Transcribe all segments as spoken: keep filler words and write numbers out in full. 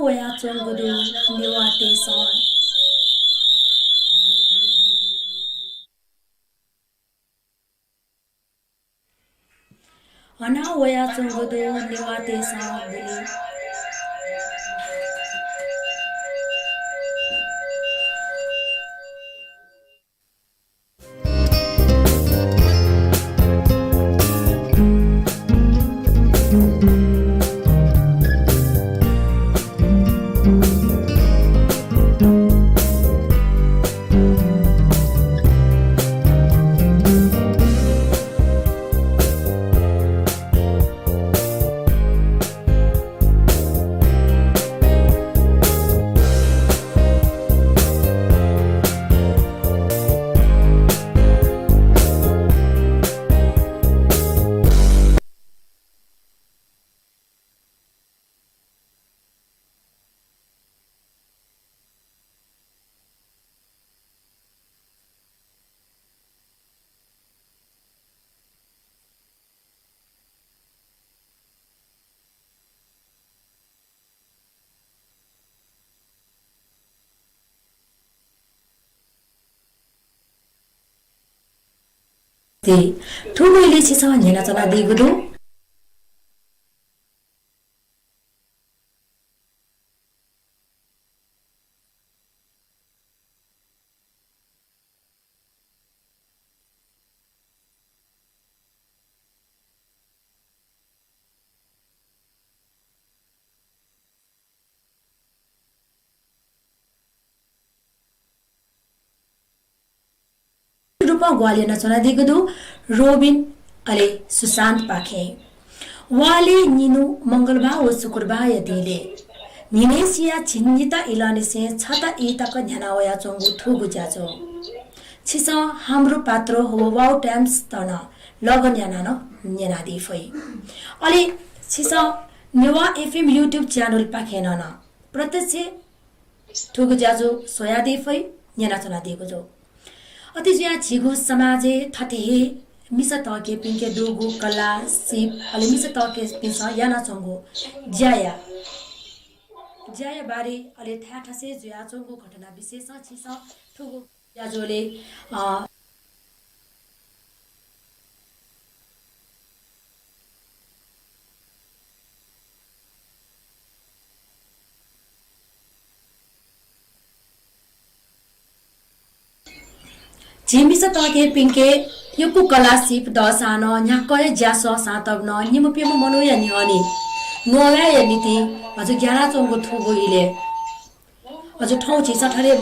वयाच्वंगु दु नेवाःतय्‌सं। हना वयाच्वंगु दु नेवाःतय्‌सं दुने। थुगु इलय् छिसं न्यनाच्वनादीगु दु। रूपं ग्वाहालि यानाच्वनादीगु दु रोबिन अले सुशान्तपाखें। वालय् निन्हु मंगलबार व शुक्रबारया दिंलय् न्हिनय्‌सिया झिंनिता इलंनिसें छता ई तक न्ह्याना वयाच्वंगु थुगु ज्याझ्वः। छिसं हाम्रो पात्रो व वाउ टाइम्सत नं लगन यानाः नं न्यनादी फइ। अले छिसं नेवाः एफएम YouTube च्यानलपाखें नं प्रत्यक्ष थुगु ज्याझ्वः स्वयादी फइ, न्यनाच्वनादीगु दु। अथे जुयाः झीगु समाजय् थथे हे मिसा तःकेपिन्के दुगु कला, सिप, अले मिसा तःकेपिन्सं यानाच्वंगु ज्याया, ज्याया बारे अले थाय् थासय् जुयाच्वंगु घटना विशेषं छिसं थुगु ज्याझ्वलय्, अ, झी मिसा तःकेपिन्के यक्व कला सिप दःसां नं, न्ह्याक्व हे ज्या सःसां तब नं निम्ह प्यम्ह मनूया न्ह्यःने नवायेया निंतिं हजु ग्यानाच्वंगु थुगु इलय् हजु थौं झीसं थथे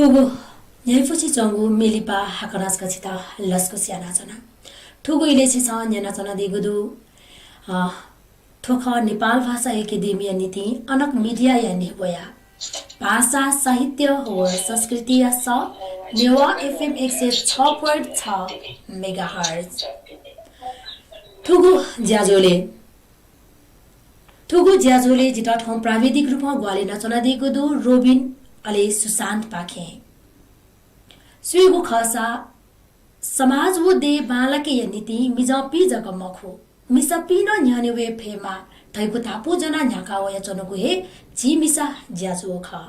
थुगु न्ह्यइपुसे च्वंगु म्ये लिपा हाकनं छकः छितः लसकुस यानाच्वना। थुगु इलय् छिसं न्यनाच्वनादीगु दु, अ, थ्व खः नेपाल भाषा एकेडेमीया निंतिं अनक मिडियाया न्ह्यब्वया भाषा, साहित्य व संस्कृतिया सः नेवाः एफएम एक सय छ point छ मेगाहर्ज। थुगु ज्याझ्वलय् थुगु ज्याझ्वलय् जितः थौं प्राविधिक रूपं ग्वाहालि यानाच्वनादीगु दु रोबिन अले सुशान्तपाखें। सुइगु खःसा समाज व देय् बांलाकेया निंतिं मिजंपिं जक मखु, मिसापिं नं न्ह्यःने वये फयेमा धइगु धापू ज्वनाः न्ह्याका वयाच्वनागु हे झी मिसा ज्याझ्वः खः।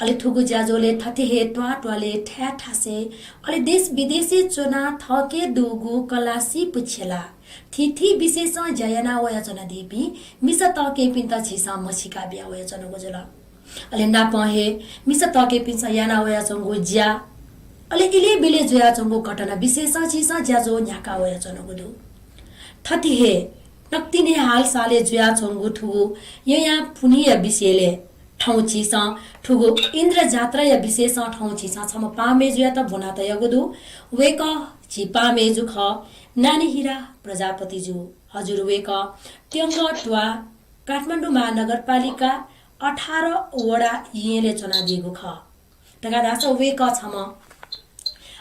अले थुगु ज्याझ्वलय् थथे हे त्वाःत्वालय् थाय् थासय् अले देश विदेशय् च्वनाः थःके दुगु कला सीपु छ्यलाः थीथी विषयसं ज्या याना वयाच्वनादीपिं मिसा तःकेपिन्त झीसं म्हसीका बिया वयाच्वनागु जुल। अले नापं हे मिसा तःकेपिन्सं याना वयाच्वंगु ज्या, अले इलय् ब्यलय् जुयाच्वंगु घटना विषयसं झीसं ज्याझ्वः न्ह्याका वयाच्वनागु दु। थथे हे नकतिनि हालसालय् जुयाच्वंगु थुगु यँयाः पुन्हिया विषयलय् थौं झीसं थुगु इन्द्रजात्राया विषयसं थौं झीसं छम्ह पाहां मय्जुयात ब्वना तयागु दु। वय्कः झी पाहां मय्जु खः, नानी हिरा प्रजापति जु। हजुर, वय्कः त्यंगः त्वाः काठमाडौं महानगरपालिका अठार वडा येँलय् च्वनादीगु खः। धकाः धाःसा वय्कः छम्ह,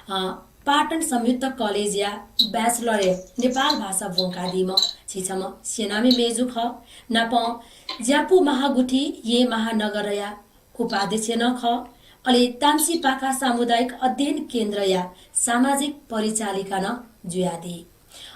अ, पाटन संयुक्त कलेजया bachelor-य् नेपाल भाषा ब्वंकादीम्ह झी छम्ह सेनामि मय्जु खः। नापं ज्यापू महागुथि येँ महानगरया उपाध्यक्ष नं खः। अले ताम्सीपाखा सामुदायिक अध्ययन केन्द्रया सामाजिक परिचालिका नं जुयादी।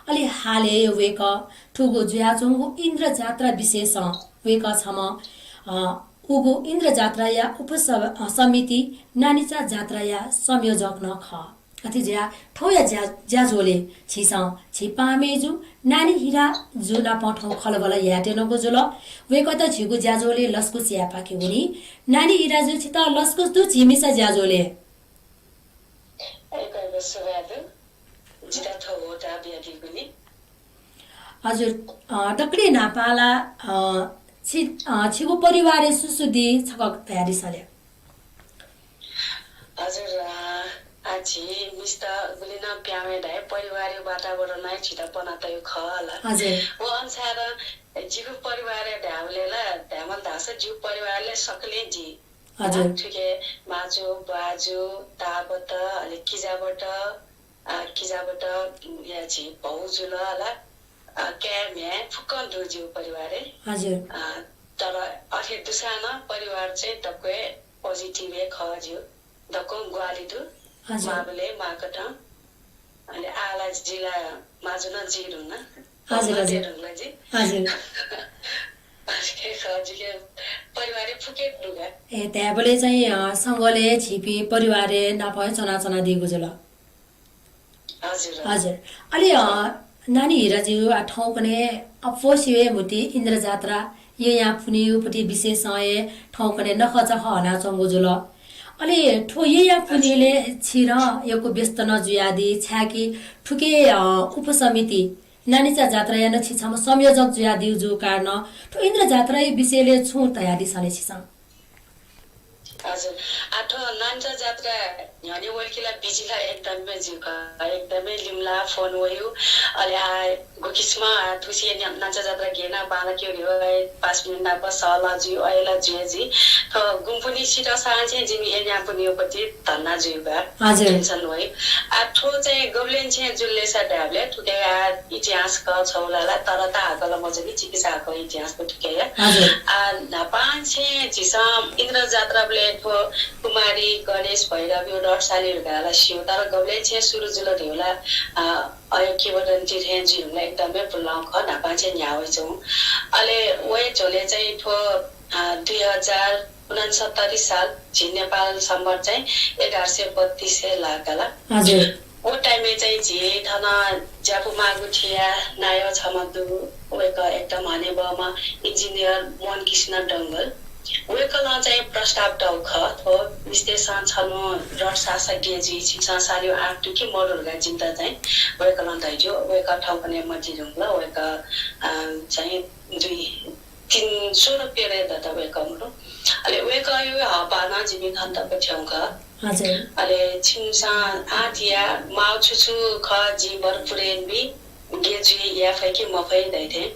अले हालय् वय्कः थुगु जुयाच्वंगु इन्द्रजात्रा विषयसं वय्कः छम्ह, अ, उगु इन्द्रजात्राया उपस-, अ, समिति नानीचा जात्राया संयोजक नं खः। अथे जुयाः थौंया ज्या-, ज्याझ्वलय् झीसं झी पाहां मय्जु नानी हिरा जु नाप थौं खँल्हाबल्हा यायेत्यनागु जुल। वय्कःयात झीगु ज्याझ्वलय् लसकुस यायेपाखे वनी। नानी हिरा जु, छितः लसकुस दु झी मिसा ज्याझ्वलय्। अय्कःयात सुभाय् दु। जितः थ्व ह्वःताः बियादीगुलिं। हजुर, अ, दकलय् न्हापां ला, अ, छि, अ, छिगु परिवारय् सु सु दी छकः धयादिसँ ले। हजुर, अ, आ, झी मिस्त गुलि नं प्याहां हे धाये, परिवारया वातावरणं हे झीत पना तयागु खः ला। हजुर। व अनुसार जिगु परिवारय् धायेबलय् ला, धायेमाल धाःसा जिगु परिवारय् सकलें दी। हजुर। थुके माजु, ब्वाजु, ताबत, अले किजाबत, अ, किजाबतया झी भौ जुल ला, अ, काय् म्ह्याय् फुक्कं दु जिगु परिवारय्। हजुर। अ, तर अथे दुसां नं परिवार चाहिँ दक्व हे positive हे खः जिगु। दक्वं ग्वाहालि दु। हजुर। मांबलय् मांकथं। अले आः ला जि ला माजु नं जुइ धुन। हजुर, हजुर। तये धुंकल जि। हजुर। अथे खः जिके परिवारय् फुक्कं दु का। ए, धायेबलय् चाहिँ, अ, संगलय् झीपिं परिवारय् नाप हे च्वनाच्वनादीगु जुल। हजुर। हजुर। अले, अ, नानी हिराजु, आ, थौंकन्हय् अप्वःसिबय् म्हुतुइ इन्द्रजात्रा यँयाः पुन्हिया पति विषयसं हे थौंकन्हय् नखःचखः हनाच्वंगु जुल। अले थ्व यँयाः पुन्हिलय् छिं यक्व व्यस्त नं जुयादी, छाय्कि थुके, अ, उपसमिति नानीचा जात्राया नं छि छम्ह संयोजक जुयादीगु जूगु कारणं थ्व इन्द्रजात्राया विषयलय् छुं धयादिसँ ले छिसं। हजुर। आ, थ्व नानीचा जात्रा न्ह्यःने वल कि ला busy ला एकदमै जुइ का, एकदमै लिमलाः phone वइ। अले आ, गुकिसिमं आ, थुसी नानीचा जात्रा गय् याना बांलाकेगु धइगु, पाँच मिनेट नाप सः ला जुइ, अय् ला जुइ जुइ। थ्व गुंपुन्हि सित सां चाहिँ जिमि यँयाः पुन्हिया पति धन्दा जुइ का। हजुर। Tension वइ। आ, थ्व चाहिँ गबलें छेँ जुल ले सा धायेबलय् थुके आ, इतिहास खः छगू ला ला, तर ता हाकलं मजू कि चिकिचा हाकः इतिहास खः थुके। हजुर। आ, न्हापां छेँ झीसं इन्द्रजात्राबलय् थ्व कुमारी, गणेश, भैरवया रथ साली धकाः ला स्यू, तर गबलें छेँ सुरु जुल धइगु ला, आ, अय् किंवदन्ती थें जुइ धुंकल, एकदमै भुल्लं खः, न्हापां छेँ न्ह्याः वयाच्वंगु। अले वया झ्वलय् चाहिँ थ्व, आ, दुई हजार उनन्सत्तरी साल झी नेपाल सम्बत चाहिँ एघार सय बत्तीस हे लाः का ला। हजुर। व time-य् चाहिँ झी थन ज्यापू महागुथिया नायः छम्ह दु, वय्कः एकदम हनेबहःम्ह engineer मोहनकृष्ण डंगोल। वय्कलं चाहिँ प्रस्ताव तःगु खः, थ्व मिस्तय्सं छन्हु रथ साःसा गय् जुइ, छिमिसं सालिउ आँट दु कि मदु धकाः जिमित चाहिँ वय्कलं धयादिल। वय्कः थौंकन्हय् मदी धुंकल, वय्कः, अ, चाहिँ दुई तीन, सोह्र तेह्र हे दत वय्कः मरु। अले वय्कःया हःपाः नं जिमि खँ तक थ्यंक। हजुर। अले छिमिसं आँट या माउ छु छु खः, जिं बरु पुरय् यानाबी, गय् जुइ, याये फइ कि मफइ धइथें,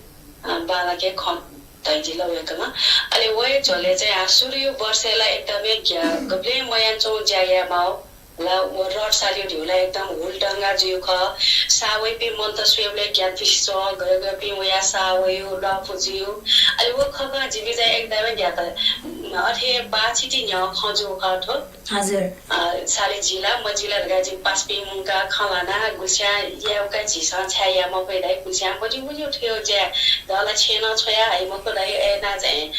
अ, बांलाक खँ धयादिल वय्कलं। अले वया झ्वलय् चाहिँ आ सुरुया वर्षय् ला एकदमै ग्या-, गबलें मयानाच्वंगु ज्या याये माउ ला, व रड सालिउ धइगु ला एकदम हुलदंगा जुइगु खः। साः वइपिं मनूत स्वयेबलय् ग्यानापुसे च्वं, गय् गय्पिं वयाः साः वइउ, लःपु जुइउ। अले व खँ कनाः जिमि चाहिँ एकदमै ग्यात। अथे बाःछिति न्ह्यः खँ जूगु खः थ्व। हजुर। अ, साले जुइ ला मजुइ ला धकाः जिं पासापिं मुंकाः खँ ल्हानाः गुलिस्यां याये का, झीसं छाय् याये मफइ धाइ, गुलिस्यां मज्यू मज्यू थ्व ज्या दला छेँनं छ्वया हइ मखु धाइ, अय्‌ना चाहिँ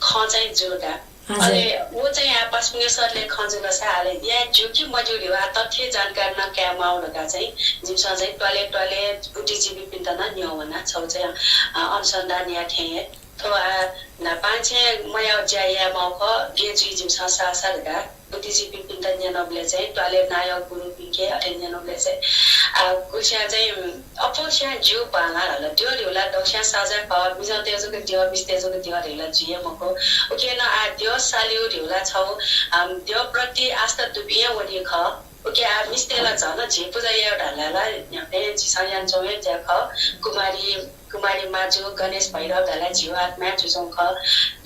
खँ चाहिँ जू का। हजुर। अले व चाहिँ आ पासापिं सरले खँ जुल सा, अले याये ज्यू कि मज्यू धइगु आ तथ्य जानकारी नं काये माउ धकाः चाहिँ जिमिसं चाहिँ त्वालय् त्वालय् बुद्धिजीवीपिन्त नं न्यं वना, छगू चाहिँ, अ, अनुसन्धान याये थें हे। थ्व आ न्हापांनिसें मयाउ ज्या याये माउ खः, गय् जुइ जिमिसं साः सा धकाः बुद्धिजीवीपिन्त न्यनाबलय् चाहिँ त्वालय् नायः गुरुपिन्के अथे न्यनाबलय् चाहिँ, आ, गुलिस्यां चाहिँ, अप्वःस्यां ज्यू बांलाः धाल। द्यः धइगु ला दक्वस्यां साझा खः, मिजंतय् जक द्यः, मिस्तय् जक द्यः धइगु ला जुइ हे मखु। उकिं नं आ द्यः सालिउ धइगु ला छगू, आ, द्यःप्रति आस्था दुपिं हे वनी खः। उकिं आ मिस्तय् ला झन झी पुजा याउ धाल ला न्ह्यःने झीसं यानाच्वंगु हे ज्या खः। कुमारी कुमारी माजु, गणेश भैरव धाल ला झीउ आत्माय् जुजुं खः।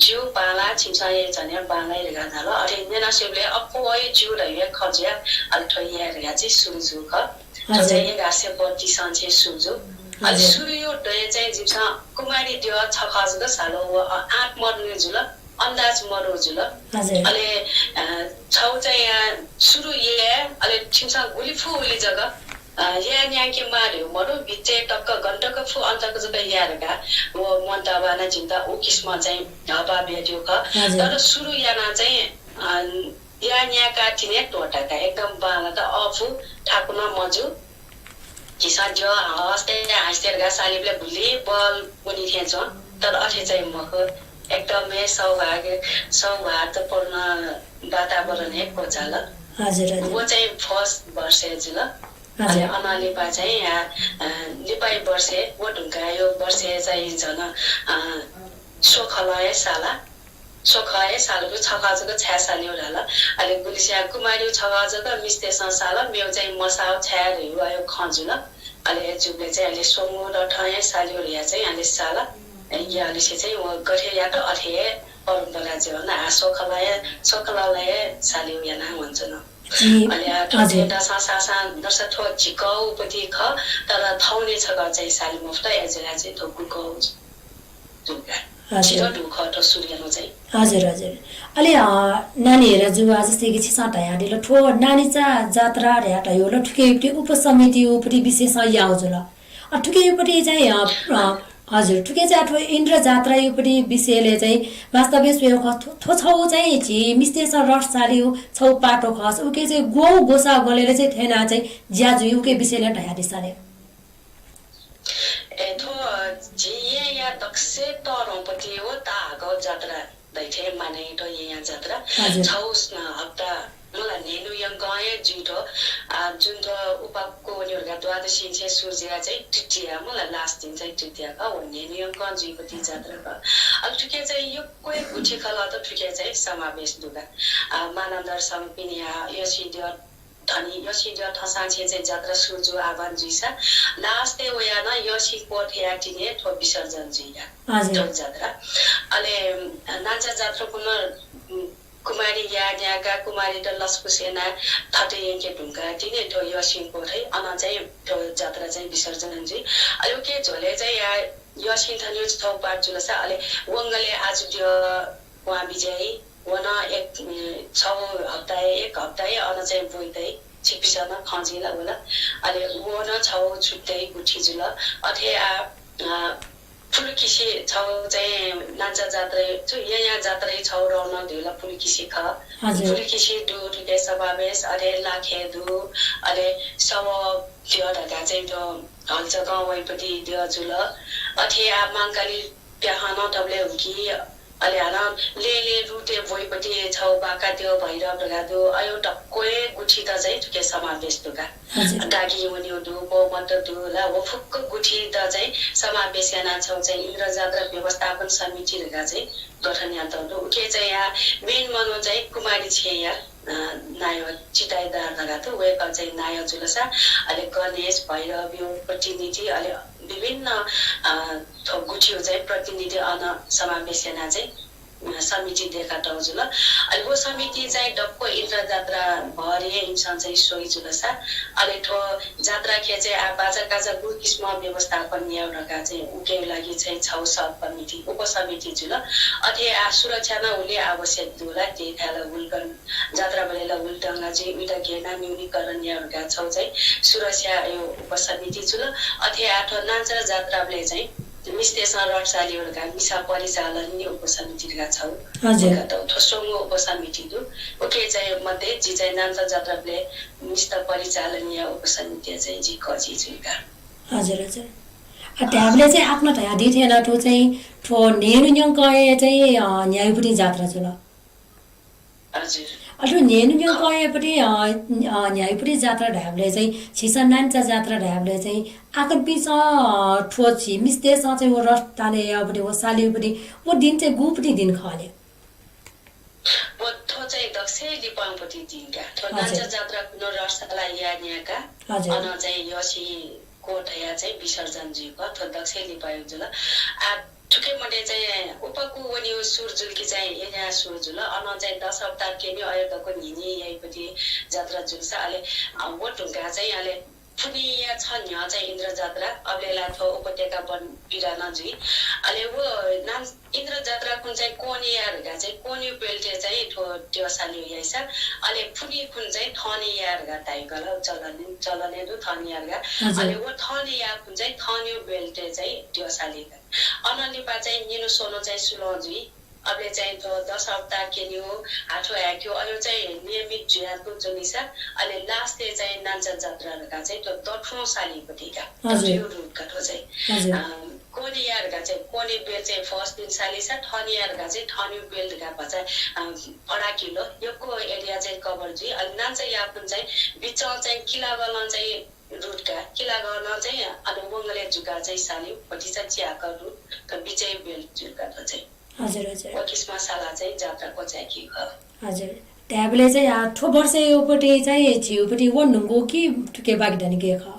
ज्यू बांलाः, छिमिसं हे झन हे बांलाइ धकाः धाल। अथे न्यना स्वयेबलय् अप्वः हे ज्यू धइगु हे खँ जुयाः अले थ्व याये धकाः चाहिँ सुरु जूगु खः। थ्व हजुर। चाहिँ एघार सय बत्तीसं चाहिँ सुरु जू। अले हजुर। सुरुया दँय् चाहिँ जिमिसं कुमारी द्यः छखः जक साल, व आँट मदुगु जुल। अन्दाज मदुगु जुल। हजुर। अले, अ, छगू चाहिँ, अ, सुरु याये, अले छिमिसं गुलि फु उलि जक, अ, याये न्यंके माः धइगु मदु, भित्तय् तक गन तक फु अन तक जक याये धकाः व मनूत अबलय् नं जिमित उ किसिमं चाहिँ हःपाः बियादीगु खः। हजुर। तर सुरु यानाः चाहिँ, अ, याये न्यंकाः तिनि त्वःता का, एकदम बांलात, अःपु थाकु नं मजू। झीसं द्यः हस्तय् हाइसे धकाः सालीबलय् गुलि बल वनी थें च्वं, तर अथे चाहिँ मखु। एकदम हे सौभाग्य, सौहार्दपूर्ण वातावरण हे क्वचाल। हजुर, हजुर। व चाहिँ first वर्षय् जुल। हजुर। अले अनं लिपा चाहिँ, आ, आ, लिपाया वर्षय् व धुंकाःया वर्षय् चाहिँ झन, आ, स्वखलं हे साला। स्वखः हे सालगु छखः जक छाय् सालिउ धाल। अले गुलिस्यां कुमारीउ छखः जक मिस्तय्‌सं साल, मेउ चाहिँ मसाः छाय् धइगु अय् खँ जुल। अले जूबलय् चाहिँ अले स्वंगू रथं हे सालिउ धयाः चाहिँ अले साल। या अलिसे चाहिँ व गथे यात अथे हे परम्परा जुल। आ स्वखलं हे, स्वखलं हे सालिउ याना वंच्वन। जी, अले आ थ्व हजुर। थें दसं सासं दस थ्व झिकःउ पति खः, तर थौंनि छखः चाहिँ साले मफुत, अय्‌जुयाः चाहिँ थ्व गुकःउ हजुर। छितः दुःख त सुरु यानाः चाहिँ। हजुर, हजुर। अले, अ, नानी राजु, आ, जस्तै कि छिसं धयादिल, थ्व नानीचा जात्रा धया धयो ल, थुकियापट्टि उपसमितियापट्टि विषयसं याउ जुल। अ, थुकियापट्टि चाहिँ, अ, अ, हजुर, थुके चाहिँ थ्व इन्द्र जात्रायापट्टि विषयले चाहिँ वास्तवय् स्वयेगु खः, थ्व, थ्व छौ चाहिँ झी मिस्तय्‌सं रथ सालिउ छौ पाटो खः, उके चाहिँ ग्वउ ग्वसाः ग्वलय् चाहिँ थेना चाहिँ ज्या जुइ उके विषयले धयादिसाले। ए, थ्व झी येँया दक्वसिबें तःधंपति व ताःहाकःगु जात्रा दइथें मानय् यात येँया जात्रा। हजुर। छौ स-, हप्ता मला न्हय्‌न्हु यंकं हे जुइ थ्व। आ, जुन थ्व उपाकु वनेगु धकाः द्वादशीनिसें सुरु जुयाः चाहिँ तृतीया मला last दिन चाहिँ तृतीया खः, व न्हय्‌न्हु यंकं जुइपति जात्रा खः। अले थुके चाहिँ यक्व हे गुथि खलःत थुके चाहिँ समावेश दु का। आ, मानन्धर स्वामीपिनिया यःसिं द्यः धनी यःसिं द्यः थसांनिसें चाहिँ जात्रा सुरु जू आह्वान जुइसा last-य् वयाः नं यःसिं क्वथयाः तिनि थ्व विसर्जन जुइ का। हजुर। थ्व जात्रा। अले, अ, नांचा जात्राकुन, उम्, कुमारी याः न्यायेकाः कुमारीत लसकुस यानाः थत यंके धुंकाः तिनि थ्व यःसिं क्वथय् अन चाहिँ थ्व जात्रा चाहिँ विसर्जन जुइ। अले उके झ्वलय् चाहिँ या यःसिं थनियु छौ पाट जुलसा अले वंगलय् आजु द्यः क्वहां बिज्याइ। व नं एक, उम्, छौ हप्ताय्, एक हप्ताय् अन चाहिँ ब्वइ तइ। छिकपिसं नं खँ जुइ ला वल। अले व नं छौ छुट्टै गुथि जुल। अथे आ, अ, फुलुकिसि छौ चाहिँ नांचा जात्राय्, छु, येँया जात्राय् छौ रौनक धइगु ला फुलुकिसि खः। हजुर। फुलुकिसि दु, थुके समावेश, अले लाखे दु, अले सव द्यः धकाः चाहिँ थ्व हल्चकं वइपति द्यः जुल। अथे आ मांकाली प्याखं नं थबलय् हुकी, अले हानं लेले रुते ब्वइपति छौ बाकाद्यः भैरव धकाः दु। अयो दक्वय् गुथित चाहिँ थुके समावेश दु का। हजुर। डागिं वन्यो दु, बौमत दु ला, व फुक्क गुथित चाहिँ समावेश याना छौ चाहिँ इन्द्र जात्रा व्यवस्थापन समिति धकाः चाहिँ गठन यात दु। उके चाहिँ या main मनो चाहिँ कुमारी छेँया अ, नायः चिताइदार धकाः थु, वय्‌कः चाहिँ नायः जुलसा, अले गणेश, भैरवयो प्रतिनिधि, अले विभिन्न, अ, थ्व गुथियो चाहिँ प्रतिनिधि अन समावेश याना चाहिँ, अ, समिति देका तौ जुल। अले व समिति चाहिँ दक्व इन्द्र जात्रा भर हे इमिसं चाहिँ स्वइ जुलसा, अले थ्व जात्राखे चाहिँ आ बाजाकाजा गु किसिम व्यवस्थापन याउ धकाः चाहिँ उके लागि चाहिँ छौ sub committee, उपसमिति जुल। अथे आ सुरक्षा नं उले आवश्यक दु ला, त्यही थाय् ला हुलकन जात्राबलय् ला हुलदंगा जुइ, उइत घेना न्यूनीकरण याउ धकाः छौ चाहिँ सुरक्षा यो उपसमिति जुल। अथे आ थ्व नान्चा जात्राबलय् चाहिँ मिस्तय्‌सं रथ सालिउ धकाः मिसा परिचालन नि उपसमिति धकाः छौ। हजुर। उका त थ्व स्वंगू उपसमिति दु। उके चाहिँ मध्ये जि चाहिँ नान्चा जात्राबलय् मिस्त परिचालन या उपसमिति चाहिँ जि कजि जुइका। हजुर, हजुर। आ, धायेबलय् चाहिँ आखना धयादी थें ला थ्व चाहिँ थ्व न्हेनु न्यंकं हे चाहिँ, अ, न्ह्याइपुटी जात्रा जुल। हजुर। अले थ्व न्हेनु न्यंकंयापट्टि, अ, अ, न्ह्याइपुटी जात्रा धायेबलय् चाहिँ, छिसं नान्चा जात्रा धायेबलय् चाहिँ, आखनपिसं, अ, थ्व झी मिस्तय्‌सं चाहिँ व रथ ताने याःपट्टि, व सालिउपट्टि, व दिन चाहिँ गुपट्टि दिन खः ले? व थ्व चाहिँ दक्वसिबय् लिपांपट्टि दिन का। थ्व हजुर। नान्चा जात्रा खुन्हु रथ साला याये न्यायेका, हजुर। अन चाहिँ यःसिं क्वः धया चाहिँ विसर्जन जुइक थ्व दक्वसिबय् लिपायु जुल। आ, थुके मध्ये चाहिँ उपकु वनिउ सुरु जुल कि चाहिँ एन्या सुरु जुल। अन चाहिँ दश अवतार केन्यु अयो दक्व न्हिन्हि याइपति जात्रा जुलसा अले, अ, व धुंका चाहिँ अले फुनिया छ न्ह्यः चाहिँ इन्द्र जात्रा, अबले ला थ्व उपत्यका वन पिरा नं जुइ। अले व नान इन्द्र जात्रा खुन्हु चाहिँ कोनिया धकाः चाहिँ कोनिउ बेल्टे चाहिँ थ्व द्यःसालिउ याइसा, अले फुनि खुन्हु चाहिँ थनिया धकाः धाइगल चलन, चलने दु थनिया धकाः। हजुर। अले व थनिया खुन्हु चाहिँ थनिउ बेल्टे चाहिँ द्यःसालिका। अनंलिपा चाहिँ निन्हु स्वन्हु चाहिँ सुलं जुइ। अबले चाहिँ थ्व दश अवतार केन्यु, हाथो हाय्क्यु, अयो चाहिँ नियमित जुयातु जुनिसा, अले last-य् चाहिँ नान्चा जात्रा धकाः चाहिँ थ्व दथुं सालिपतिका, हजुर। दथुं रुटका थ्व चाहिँ। हजुर। अ, कोनिया धकाः चाहिँ कोने बेल चाहिँ first दिन सालिसा, थनिया धकाः चाहिँ थनिउ बेल धकाः भचा, अ, अढा किलो, यक्व area चाहिँ cover जुइ। अले नान्चा यापुन चाहिँ बिचं चाहिँ किलागलं चाहिँ रुटका, किलागलं चाहिँ अले वंगले जुका चाहिँ सालिउ, भतिचा च्याक रुट, क बिचय् बेल जुका थ्व चाहिँ। हजुर, हजुर। व किसिमं साला चाहिँ जात्रा क्वचाय्की खः। हजुर। धायेबलय् चाहिँ, आ, थ्व वर्षय् उपट्टि चाहिँ झीउपट्टि व न्हूगु कि थुके बाकी दनि गय् खः?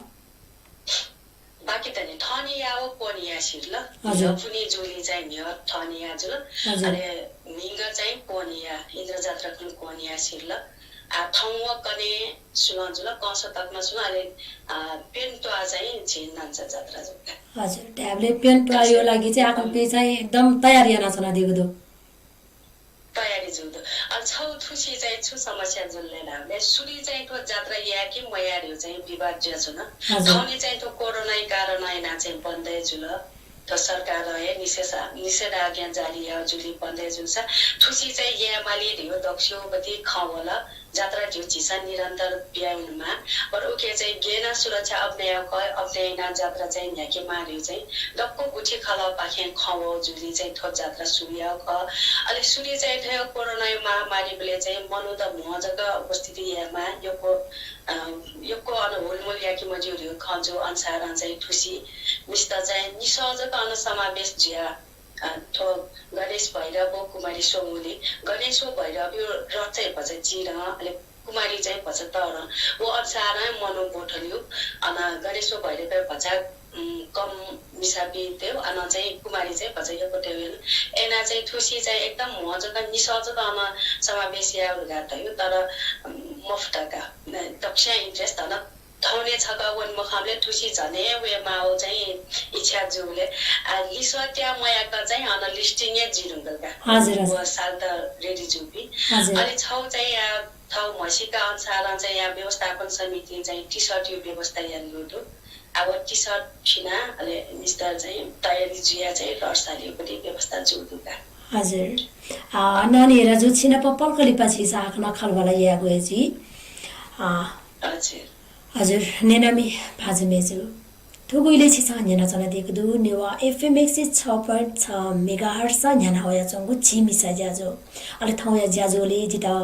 बाकी दनि थनिया व कोनिया सिर ल। हजुर। फुनि जुलि चाहिँ न्ह्यः थनिया जुल। हजुर। अले म्हिगः चाहिँ कोनिया, इन्द्र जात्रा खुन्हु कोनिया सिर ल। आ, थौं व कने सुलं जुल, कंस तकमा सुलं, अले, आ, प्यन्त्वाः चाहिँ झी नान्चा जात्रा जुल। हजुर, धायेबलय् प्यन्त्वाःयो लागि चाहिँ आखनपिं चाहिँ एकदम तयारी यानाच्वनादीगु दु। तयारी जुल दु। अले छौ थुसी चाहिँ छु समस्या जुल ले धाःबलय् सुरु चाहिँ थ्व जात्रा याये कि मयाये धइगु चाहिँ विवाद जुयाच्वन। हजुर। थौंलि चाहिँ थ्व कोरोनाया कारणं यानाः चाहिँ बन्द हे जुल। थ्व सरकारं हे निषेधा-, निषेधाज्ञा जारी याः जुलि बन्द हे जुलसा थुसी चाहिँ याये माली धइगु दक्वसिबय् खँ वल। जात्रा धइगु झीसं निरन्तर बियावनेमाः। बरु उके चाहिँ गेना सुरक्षा अपनय् याउ खः, अपनय् यानाः जात्रा चाहिँ न्ह्याकेमाः धइगु चाहिँ दक्व गुथि खलःपाखें खँ वः जुलि चाहिँ थ्व जात्रा सुरु याउ खः। अले सुरु चाहिँ थ्व कोरोनाया महामारीबलय् चाहिँ मनूत म्हो जक उपस्थिति यायेमाः, यक्व, अ, यक्व अन हुलमुल याके मज्यू धइगु खँ जू अनुसारं चाहिँ थुसी मिस्त चाहिँ निसः जक अन समावेश जुया अ, थ्व गणेश भैरव व कुमारी स्वंगुलिं गणेश व भैरवयो रथ चाहिँ भचा चिधं, अले कुमारी चाहिँ भचा तःधं। व अनुसारं मनू ब्वथल्यू। अन गणेश व भैरवया भचा, उम्, कम मिसापिं तयू, अन चाहिँ कुमारी चाहिँ भचा यक्व तयू याना। अय्‌ना चाहिँ थुसी चाहिँ एकदम म्हो जक निसः जक अन समावेश याये धकाः धयू, तर, उम्, मफुत का। दक्वसियां interest अन थौंलि छकः वने मखंबलय् थुसी झन हे वयेमाःगु चाहिँ इच्छा जूबलय्, आ, लिसः त्याः मयाक चाहिँ अन listing हे जुइ धुंकल का। हजुर, हजुर। व साल त ready जूपिं। हजुर। अले छौ चाहिँ या, थौ म्हसीका अनुसारं चाहिँ या व्यवस्थापन समितिं चाहिँ T-shirt यो व्यवस्था यानादीगु दु। आ, व T-shirt फिना, अले मिस्त चाहिँ तयारी जुया चाहिँ रथ सालिउपट्टि व्यवस्था जूगु दु का। हजुर। आ, नानी हेरा जु छिनाप पलख लिपा छिसं आखना खँल्हाबल्हा यायेगु हे जुइ। आ, हजुर। हजुर, न्यनामि भाजु मय्‌जु, थुगु इलय् छिसं न्यनाच्वनादीगु दु नेवाः एफएम एक सय छ point छ मेगाहर्ट्ज न्यना वयाच्वंगु झी मिसा ज्याझ्वः। अले थौंया ज्याझ्वलय् जितः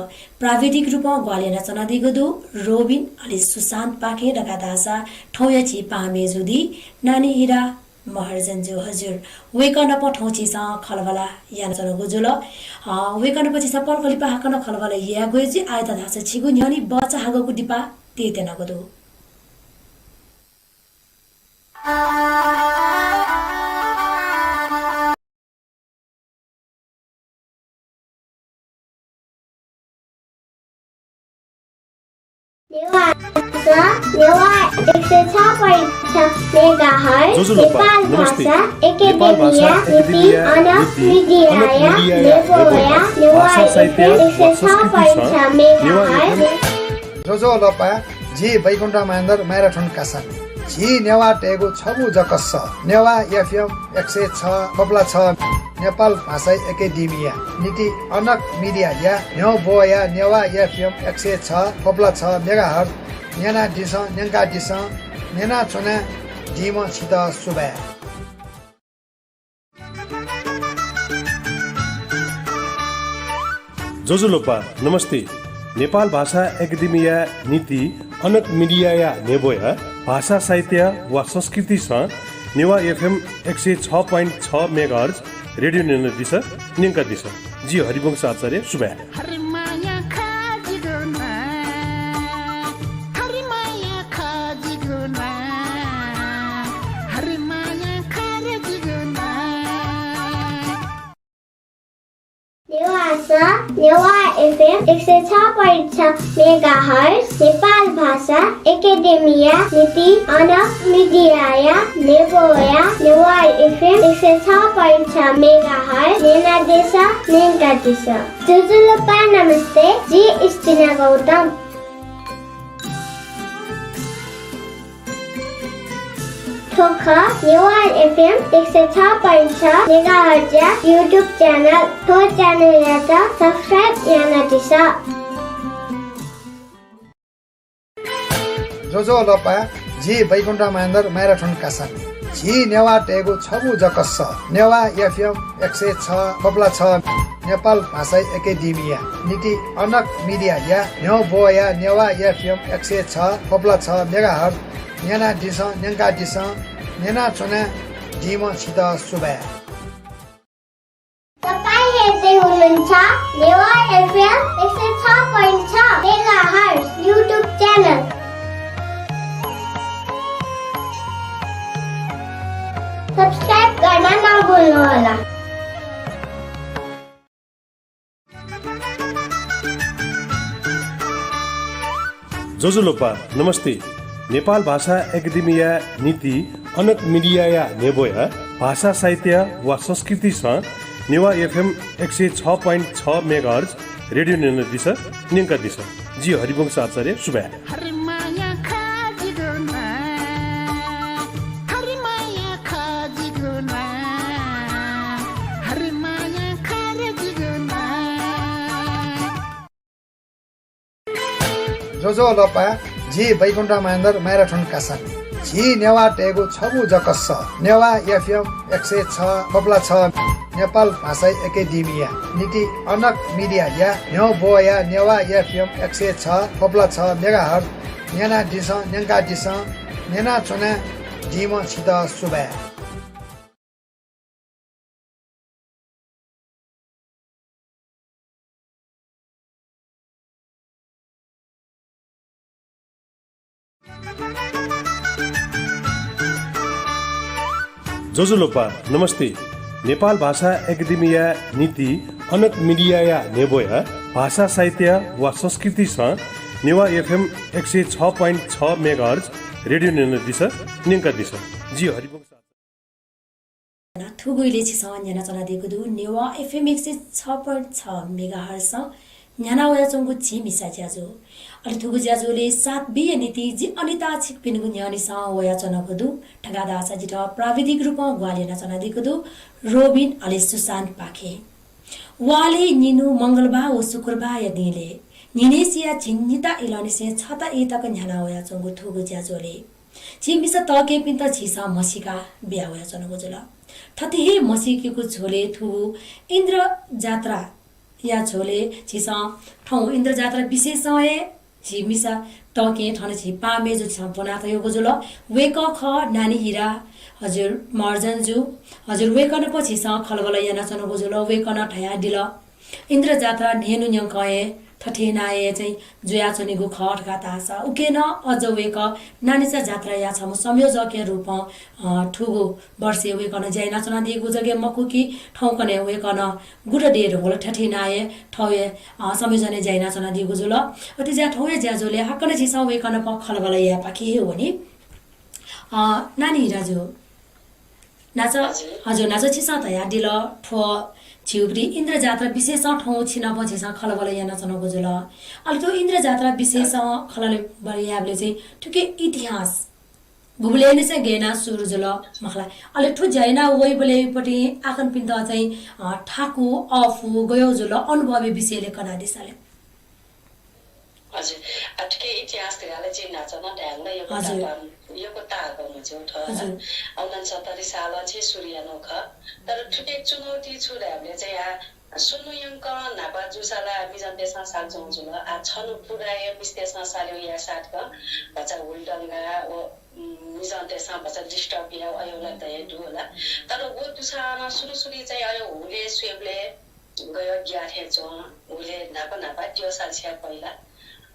प्राविधिक रूपं ग्वाहालि यानाच्वनादीगु दु रोबिन अले सुशान्त पाखें, दकलय् धाःसा थौंया झी पाहां मेजु दी नानी हिरा महर्जन जु हजुर। वय्कः नाप थौं छिसं खँल्हाबल्हा यानाच्वनागु जुल। अ, वय्कः नाप छिसं पलख लिपा हाकनं खँल्हाबल्हा यायेगु हे जुइ। आः धाःसा छिगु न्ह्यःने बचाहाकःगु दिपा तयेत्यनागु दु। नेवाः भाषा, नेवाः एक सय छ point छ मेगाहर्ट्ज, ज्वजलपा, नेपाल नमस्ते। भाषा एकेडेमिया, नेपाल भाषा नीति, एकेडेमिया, अनक नीति, मिडियाया, अनक मिडियाया, नेबोया, नेबोया, नेवाः भाषा साहित्य एफएम व संस्कृतिसं एक सय छ point छ मेगाहर्ट्ज। नेवाः एफएम। ज्वजलपा, जि बैकुण्ठ मानन्धर, माइराथुन कासां। झी नेवाःतय्गु छगू जक सः, नेवाः एफएम एक सय छ थोप्ला छ, नेपाल भाषा एकेडेमिया नीति अनक मिडियाया न्ह्यब्वया नेवाः एफएम एक सय छ थोप्ला छ मेगाहर्ट्ज न्यनादिसँ, न्यंकादिसँ, न्यनाच्वनादीम्ह छितः सुभाय्। ज्वजलपा, नमस्ते। नेपाल भाषा एकेडेमिया नीति अनक मिडियाया न्ह्यब्वया भाषा साहित्य व संस्कृतिसं नेवाः एफएम एक सय छ point छ मेगाहर्ट्ज रेडियो न्यनादिसँ, न्यंकादिसँ। जि हरिवंश आचार्य, सुभाय्। हरिमाया खा जिगु ना, हरिमाया खा जिगु ना, हरिमाया खा रे जिगु ना। नेवाः सः, नेवाः एफएम एक सय छ point छ मेगाहर्ट्ज, नेपाल भाषा एकेडेमिया नीति अनक मिडियाया न्ह्यब्वया नेवाः एफएम एक सय छ point छ मेगाहर्ट्ज न्यनादिसँ, न्यंकादिसँ। ज्वजलपा, नमस्ते, जि इस्तिना गौतम। थ्व खः नेवाः एफएम एक सय छ point छ मेगाहर्ट्जया YouTube च्यानल। थ्व च्यानलयात subscribe यानादिसँ। ज्वजलपा, जि बैकुण्ठ मानन्धर, माइराथुन कासां। झी नेवाःतय्गु छगू जक सः, नेवाः एफएम एक सय छ थोप्ला छ, नेपाल भाषा एकेडेमिया नीति अनक मिडियाया न्ह्यब्वया नेवाः एफएम एक सय छ थोप्ला छ मेगाहर्ट्ज न्यनादिसँ, न्यंकादिसँ, न्यनाच्वनादीम्ह छितः सुभाय्। तपाईं हेर्दै हुनुहुन्छ नेवाः एफएम एक सय छ point छ मेगाहर्ट्ज YouTube च्यानल। Subscribe गर्न नभुल्नुहोला। ज्वजलपा, नमस्ते। नेपाल भाषा एकेडेमिया नीति अनक मिडियाया न्ह्यब्वया भाषा साहित्य व संस्कृतिसं नेवाः एफएम एक सय छ point छ मेगाहर्ट्ज रेडियो न्यनादिसँ, न्यंकादिसँ। जि हरिवंश आचार्य, सुभाय्। हरिमाया खा जिगु ना, हरिमाया खा जिगु ना, हरिमाया खा रे जिगु ना। ज्वजलपा, जि बैकुण्ठ मानन्धर, माइराथुन कासां। झी नेवाःतय्गु छगू जक सः, नेवाः एफएम एक सय छ थोप्ला छ, नेपाल भाषा एकेडेमिया नीति अनक मिडियाया न्ह्यब्वया नेवाः एफएम एक सय छ थोप्ला छ मेगाहर्ट्ज न्यनादिसँ, न्यंकादिसँ, न्यनाच्वनादीम्ह छितः सुभाय्। ज्वजलपा, नमस्ते। नेपाल भाषा एकेडेमिया नीति अनक मिडियाया न्ह्यब्वया भाषा साहित्य व संस्कृतिसं नेवाः एफएम एक सय छ point छ मेगाहर्ट्ज रेडियो न्यनादिसँ, न्यंकादिसँ। जि हरिवंश। थुगु इलय् छिसं न्यनाच्वनादीगु दु नेवाः एफएम एक सय छ point छ मेगाहर्ट्जसं न्याना वयाच्वंगु झी मिसा ज्याझ्वः। अले थुगु ज्याझ्वलय् साथ बीया निंतिं जि अनिता छिकपिनिगु न्ह्यःने सः वयाच्वनागु दु। थुकथं धाःसा जितः प्राविधिक रूपं ग्वाहालि यानाच्वनादीगु दु रोबिन अले सुशान्त पाखें। वालय् निन्हु मंगलबार व शुक्रबारया दिंलय् न्हिनय्सिया झिंनिता इलंनिसें छता ई तक न्याना वयाच्वंगु थुगु ज्याझ्वलय् झी मिसा तःकेहेँपिन्त झीसं म्हसीका बिया वयाच्वनागु जुल। थथे हे म्हसीकेगु झ्वलय् थुगु इन्द्र जात्राया झ्वलय् झीसं थौं इन्द्र जात्रा विशेषं हे झी मिसा तःकेहेँ थन झी पामेजु झीसं ब्वना तयागु जुल। वय्कः खः नानी हिरा, हजुर महर्जनजु, हजुर वय्कः नाप झीसं खँल्हाबल्हा यानाच्वनागु जुल। वय्कलं धयादिल, इन्द्र जात्रा न्हय्न्हु न्यंकं हे थथे याना हे चाहिँ जुयाच्वनीगु खः धकाः धाःसा उकी नं अझ वय्कः नानीचा जात्राया छम्ह संयोजकया रूपं, अ, थुगु वर्षय् वय्कलं ज्या यानाच्वनादीगु जक मखु कि थौंकन्हय् वय्कलं गुदँ दये धुंकल थथे याना हे थौं हे, अ, संयोजनय् ज्या यानाच्वनादीगु जुल। अथे जुयाः थौं हे ज्याझ्वलय् हाकनं झीसं वय्कः नाप खँल्हाबल्हा यायेपाखे हे वनी। अ, नानी हिराजु, न्हाचः, हजुर। हजुर, न्हाचः छिसं धयादिल, थ्व झीगु इन्द्र जात्रा विशेषं थौं छिनाप झीसं खँल्हाबल्हा यानाच्वनागु जुल। अले थ्व इन्द्र जात्रा विशेषं खँल्हाबल्हा यायेबलय् चाहिँ थुकी इतिहास गुबलय् निसें गय् यानाः सुरु जुल मखुला। अले थ्व ज्या याना वइबलय् पट्टि आखनपिन्त चाहिँ, अ, थाकु, अःपु गय् जुल, अनुभवया विषयलय् कनादिसँ ले। हजुर। आ, थुकी इतिहास धकाः ला जिं न्हाचः नं धयागु ला यक्व हजुर। तापां, यक्व ताःहाकःम्ह जुल थ्व। हजुर। उनन्सत्तरी सालं चाहिँ सुरु यानागु खः। तर थुकी चुनौती छु धायेबलय् चाहिँ आ, स्वन्हु यंकं न्हापा जूसा ला मिजंतय्सं साल च्वं जुल। आ, छन्हु पुरा हे मिस्तय्सं साल्यू याये साथ कं भचा हुलदंगा व, उम्, मिजंतय्सं भचा disturb याये अय् ला दये दु होला। तर व दुसां नं सुरु सुरु चाहिँ अय् हुलय् स्वयेबलय् गय् ग्याः थें च्वं, हुलय् न्हापा न्हापा त्यःसाल छ्या पहिला।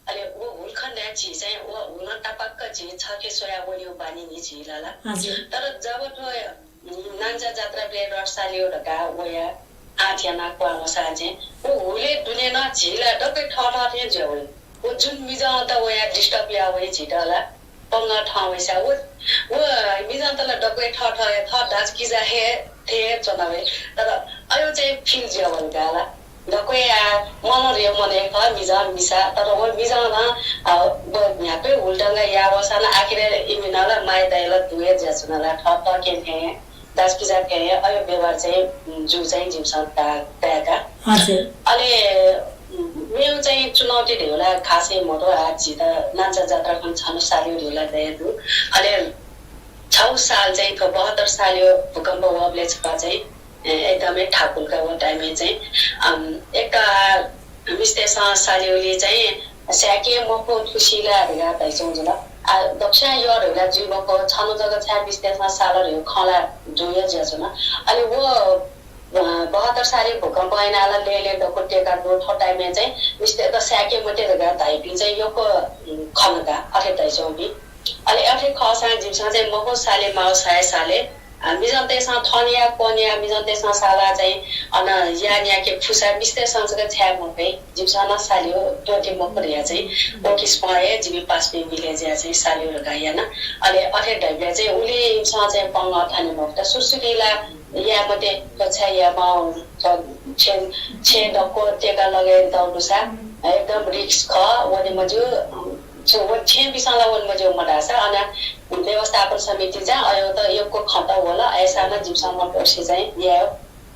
अले व हुल खँ न्हाय् झी चाहिँ व हुलं तापाक्क झी छखे स्वयाः वनेगु बानी नि झी लाला। हजुर। तर जब थ्व नान्चा जात्राबलय् रथ साल्यू धकाः वयाः आँट यानाः क्वहां वःसा चाहिँ व हुलय् दुने नं झी ला दक्वं थःथः थें जुया वइ। व जुन मिजंत वयाः disturb याः वइ झीत ला पंगः थं वइसा व, व मिजंत ला दक्वं थःथः हे थः दाजुकिजा हे थें च्वना वइ। तर अय् चाहिँ feel जुया वल का ला। दक्वं आ, मनू रे मनू हे खः मिजं मिसा, तर व मिजं नं, आ, व न्ह्याक्व हुलदंगा याः वःसा नं आखिरय् इमित नं ला माया दया ला दु हे जुयाच्वन ला, थः तःकेहेँ थें, दाजुकिजा थें हे अय् व्यवहार चाहिँ, उम्, जू चाहिँ जिमिसं ता-, ताय्का। हजुर। अले, उम्, मेगु चाहिँ चुनौती धयागु ला खासै मदु, आ, झीत नान्चा जात्राखन छन्हु साल्यू धयागु ला दया दु। अले छगू साल चाहिँ थ्व बहत्तर सालय् भूकम्प वःबलय् छकः चाहिँ ए, एकदमै थाकुल का व time-य् चाहिँ, अम, एक त आ, मिस्तय्सं साल्यूलि चाहिँ स्याके मखु थुसी ला धकाः धाइच्वं जुल। आ, दक्वस्यां यः धयागु ला जुइ मखु, छन्हु जक छाय् मिस्तय्सं साल धयागु खँ ला दु हे जुयाच्वन। अले व, अ, बहत्तर सालय् भूकम्प यानाः ला लय् लय् दक्व त्यका दु, थ्व time-य् चाहिँ मिस्तय्त स्याके मते धकाः धाइपिं चाहिँ यक्व, उम्, खन का, अथे धाइच्वंपिं। अले अथे खःसां जिमिसं चाहिँ मखु साले माःसा हे साले, आ, मिजंतय्सं थनया क्वनया मिजंतय्सं सालाः चाहिँ अन याः न्याके फुसा मिस्तय्सं जक छाय् मफइ, जिमिसं नं साल्यू त्वःते मखु धयाः चाहिँ व किसिमं हे जिमि पासापिं मिले जुयाः चाहिँ साल्यू धकाः याना। अले अथे धाइबलय् चाहिँ उलि इमिसं चाहिँ पंगः थने मफुत। सुरुसुरुइ ला याये मते, थ्व छाय् याये माः, थ्व छेँ, छेँ दक्व त्यका लगय् दल दुसा एकदम risk खः, वने मज्यू, छु, व छेँ बिसं ला वने मज्यू मधाःसा अन व्यवस्थापन समिति चाहिँ अय्‌त यक्व खँत वल, अय्‌सां नं जिमिसं मनपर्से चाहिँ याये,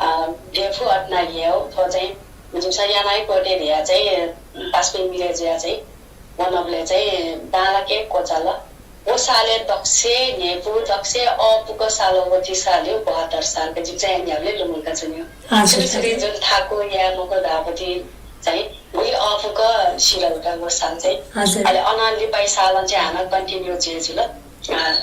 अ, गेफु अतना याये, थ्व चाहिँ जिमिसं याना हे त्वःते धयाः चाहिँ पासापिं मिले जुयाः चाहिँ वनाबलय् चाहिँ बांलाक हे क्वचाल। व सालय् दक्वसिबय् न्ह्यइपु, दक्वसिबय् अःपुक साल व थ्व साल हे बहत्तर सालय् जिमि चाहिँ न्ह्याबलें लुमंका च्वनी। हजुर, सुरु सुरुइ हजुर। जुन थाकु याये मखु धाःगु चाहिँ गुलि अःपुक सिधल का व साल चाहिँ। हजुर। अले अनं लिपाइ सालं चाहिँ हानं continue जुया जुल। आ,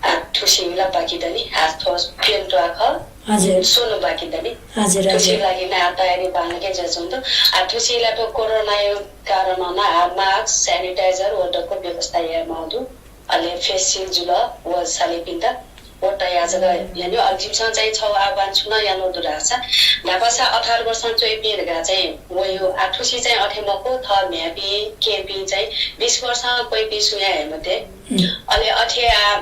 आ, थुसी ला बाकी दनि, आ, थ्व प्यन्त्वाः खः, हजुर। स्वन्हु बाकी दनि। हजुर, थुसी हजुर। लागि नं आ तयारी बांलाक हे जुयाच्वंगु दु। आ, थुसी ला थ्व कोरोनाया कारणं नं आ mask, sanitizer व दक्व व्यवस्था याये माःगु दु। अले face shield जुल व सालेपिन्त व तयाः जक यानागु। अले जिमिसं चाहिँ छगू आह्वान छु नं यानागु दु धाःसा, न्हापासा अठार वर्षं च्वइपिं धकाः चाहिँ वयागु। आ, थुसी चाहिँ अथे मखु, थः म्ह्याय्‌पिं, केहेँपिं चाहिँ बिस वर्षं क्वइपिं सुयां हे मते। अले अथे आ,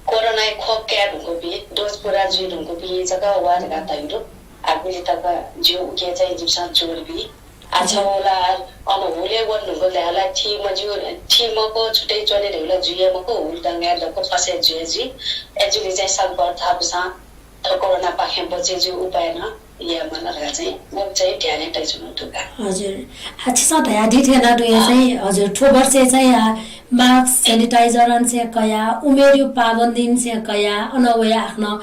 कोरोनाया खोप काये धुंकूपिं, dose पुरा जुइ धुंकूपिं जक वा धकाः धयागु दु। आ, गुलि तक ज्यू उकी चाहिँ जिमिसं जोड बी। आ, छगू ला अन हुलय् वने धुंकल धायेबलय् थी मज्यू, थी मखु, छुट्टै च्वने धयागु ला जुइ हे मखु, हुलदंगाय् दक्व फसय् जुइ हे जुइ। अय्‌जूगुलिं चाहिँ सकभर थःपिन्सं थ्व कोरोनापाखें बचे जुइ उपाय नं यायेमाल धकाः चाहिँ व चाहिँ ध्यानय् तयाच्वनागु दु का। हजुर। आ, छिसं धयादी थें नं दुए चाहिँ, हजुर, थ्व वर्षय् चाहिँ, आ, mask, sanitizer निसें कयाः, उमेरया पाबन्दी निसें कयाः, अन वया आखनं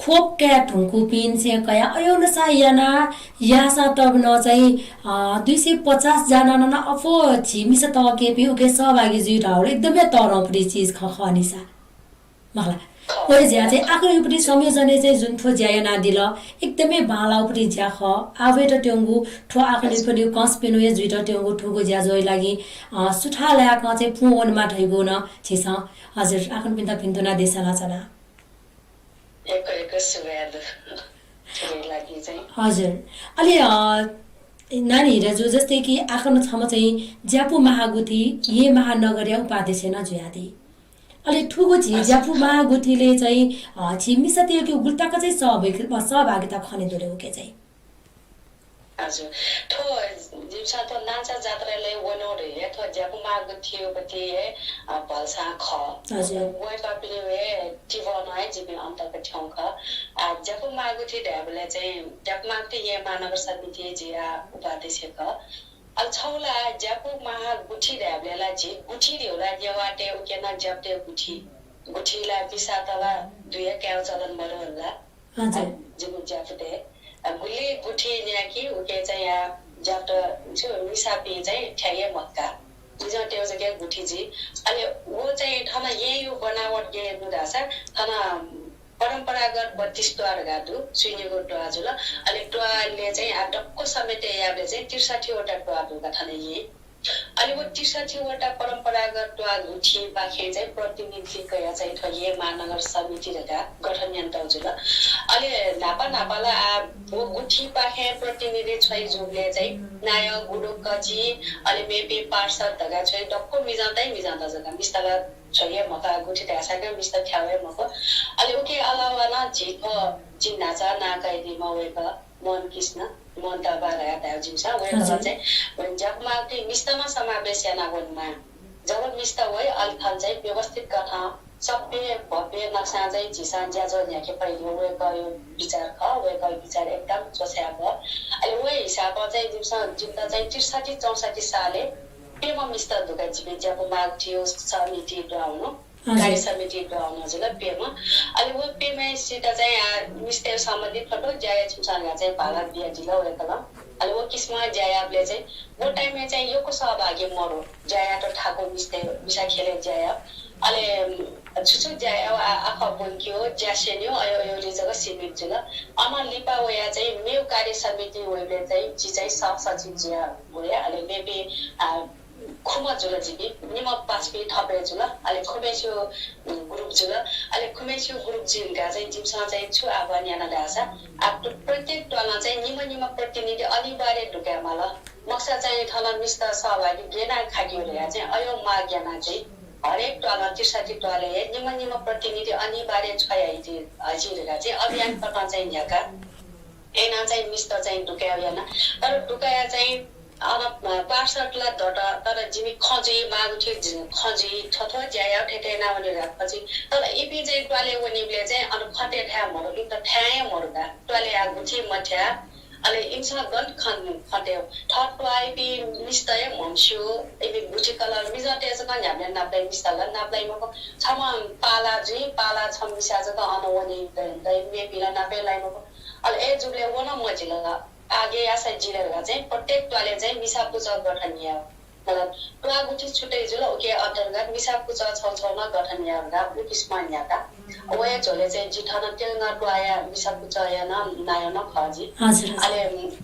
खोप काये धुंकूपिं निसें कयाः, अय् अनुसार याना याःसा तब नं चाहिँ, अ, दुई सय पचास जना नं अप्वः झी मिसा तःकेपिं उके सहभागी जुइ धाःगु एकदमै तःधंगु चिज खः, खः नि सा। मखु ला। वय् ज्या चाहिँ आखनयुपट्टि संयोजनय् चाहिँ जुन थ्व ज्या यानादिल, एकदमै बांलाःगुपट्टि ज्या खः। आः वयेत त्यंगु थ्व आखनयुपट्टि कंस प्यन्हु हे जुइत त्यंगु थुगु ज्याझ्वःया लागि, अ, सुथां लाय्कं चाहिँ पूवनेमा धइगु नं झीसं, हजुर, आखनपिन्त भिन्तुना देछानाच्वना। यक्व यक्व सुभाय् दु। थुगुया लागि चाहिँ। हजुर। अले, अ, नानी हिराजु, जस्तै कि आखन छम्ह चाहिँ ज्यापु महागुथि येँ महानगरया उपाध्यक्ष नं जुयादी। अले थुगु झी ज्यापु महागुथिले चाहिँ, अ, झी मिसातय्के गुलि तक चाहिँ सहभागि-, अ, सहभागिता खने दु ले उके चाहिँ? हजुर। थ्व जिमिसं थ्व नांचा जात्रालय् वनेगु हे थ्व ज्यापु महागुथियापट्टि हे, अ, भलसां खः। हजुर। वय्कःपिनि हे तिबः नं हे जिमि अन्तक थ्यंगु खः। आ, ज्यापु महागुथि धायेबलय् चाहिँ ज्यापु महागुथि येँ महानगर समिति जिया उपाध्यक्ष खः। अले छगू ला ज्यापु महागुथि धायेबलय् ला झी गुथि धइगु ला नेवाःतय् उके नं ज्यापुतय् गुथि। गुथि ला मिसात ला दुया कायेगु चलन मदु ला। हजुर। आ, जिमि ज्यापुतय्, आ, गुलि गुथि न्याकी उके चाहिँ आ, ज्यापुत छु मिसापिं चाहिँ थ्याये मखु का। मिजंतय् जक गुथि जुइ। अले व चाहिँ थन येँया बनावट गथे दु धाःसा थन परम्परागत बत्तीस त्वाः धकाः दु, सुइनिगू त्वाः जुल। अले त्वाःले चाहिँ आ दक्व समेटे याःबलय् चाहिँ त्रिसठ्ठी वटा त्वाः दु का थन येँ। अले व त्रिसठ्ठी वटा परम्परागत त्वाः गुथिपाखें चाहिँ प्रतिनिधि कयाः चाहिँ थ्व येँ महानगर समिति धकाः गठन यानातःगु जुल। अले न्हापा न्हापा ला आ व गुथिपाखें प्रतिनिधि छ्वइ जूबलय् चाहिँ नायः, गुरु, कजि, अले मेपिं पार्षद धकाः छ्वइ दक्व मिजंतय् मिजंत जक मिस्ता ला छ्वये मखु, गुथि धाःसा नं मिस्ता थ्याये मखु। अले उके अलावा नं झी थ्व जिमि न्हाचा नां कयादीम्ह वय्कः मोहन कृष्ण, मोहन दाबा धयाः धायेगु जिमिसं, वय्कलं हजुर। चाहिँ ज्यापु महागुथिइ मिस्ता नं समावेश याना वनेमाः। जब मिस्ता वइ, अले थन चाहिँ व्यवस्थित कथं सभ्य भव्य नक्सां चाहिँ झीसं ज्याझ्वः न्ह्याके फइ धइगु वय्कःया विचार खः, वय्कःया विचार एकदम च्वछाये बहः। अले व हिसाबं चाहिँ जिमिसं, जिमित चाहिँ त्रिसठ्ठी चौसठ्ठी सालय् प्यम्ह मिस्ता दु का जिमि ज्यापु महागुथिया समिति दुहां वनेगु। हजुर। कार्य समिति दुहां वनेगु जुल प्यम्ह। अले व प्यम्हय्सित चाहिँ आ, मिस्ताया सम्बन्धित थ्व थ्व ज्या याये छिमिसं धकाः चाहिँ भाला बियादिल वय्कलं। अले व किसिमं ज्या याःबलय् चाहिँ व time-य् चाहिँ यक्व सहभागी मरु, ज्या यायेत थाकु मिस्ता, मिसा ख्यलय् ज्या याः। अले छु छु ज्या याः, आ, आखः ब्वंकेगु, ज्या स्यनेगु, अय्, अय्‌गुलिइ जक सीमित जुल। अनं लिपा वयाः चाहिँ मेगु कार्य समिति वइबलय् चाहिँ जि चाहिँ सहसचिव जुया वया। अले मेपिं, आ, खुम्ह जुल जिमि, निम्ह पासापिं थप हे जुल, अले खुम्हय्सिगु group जुल। अले खुम्हय्सिगु group जुइ धुंकाः चाहिँ जिमिसं चाहिँ छु आह्वान याना धाःसा, आ, प्र-, प्रत्येक त्वालं चाहिँ निम्ह निम्ह प्रतिनिधि अनिवार्य दुकायेमाल। मखुसा चाहिँ थन मिस्ता सहभागी गय् याना खाकेगु धकाः चाहिँ अय् माग याना चाहिँ हरेक त्वालं त्रिसठ्ठी त्वालय् हे निम्ह निम्ह प्रतिनिधि अनिवार्य छ्वयादी, अ, जुइ धकाः चाहिँ अभियान कथं चाहिँ न्ह्याका। अय्‌नं चाहिँ मिस्ता चाहिँ दुकायेगु याना। तर दुकाया चाहिँ अन, अ, पार्षद ला दत, तर जिमि खँ जुइ, महागुथि जि-, खँ जुइ, थ्व थ्व ज्या याः थथे याना वने धकाः खँ जुइ। तर इपिं चाहिँ त्वालय् वनीबलय् चाहिँ अन खँ तये थाय् मरु, इमित थाय् हे मरु का। त्वालय् आः गुथि मथ्याः, अले इमिसं गन खँ, खँ तये। थः त्वाःयापिं मिस्ता हे म्हमस्यू, इपिं गुथि कल, मिजंतय् जक न्ह्याबलें नापलाइ, मिस्ता ला नापलाइ मखु। छम्ह पाला जुइ, पाला छम्ह मिसा जक अन वनी, द-, द-, मेपिं ला नापे लाइ मखु। अले अय् जूबलय् व नं मजिल। आः गय् याःसा जिल धकाः चाहिँ प्रत्येक त्वालय् चाहिँ मिसा पुचः गठन याः। मतलब, त्वाः गुथि छुट्टै जुल, उके अन्तर्गत मिसा पुचः छौ छौ नं गठन याः धकाः उ किसिमं न्ह्याका। वया झ्वलय् चाहिँ जि थन तेलंगाना त्वाःया मिसा पुचःया नं नायः नं खः जि। हजुर, हजुर। अले,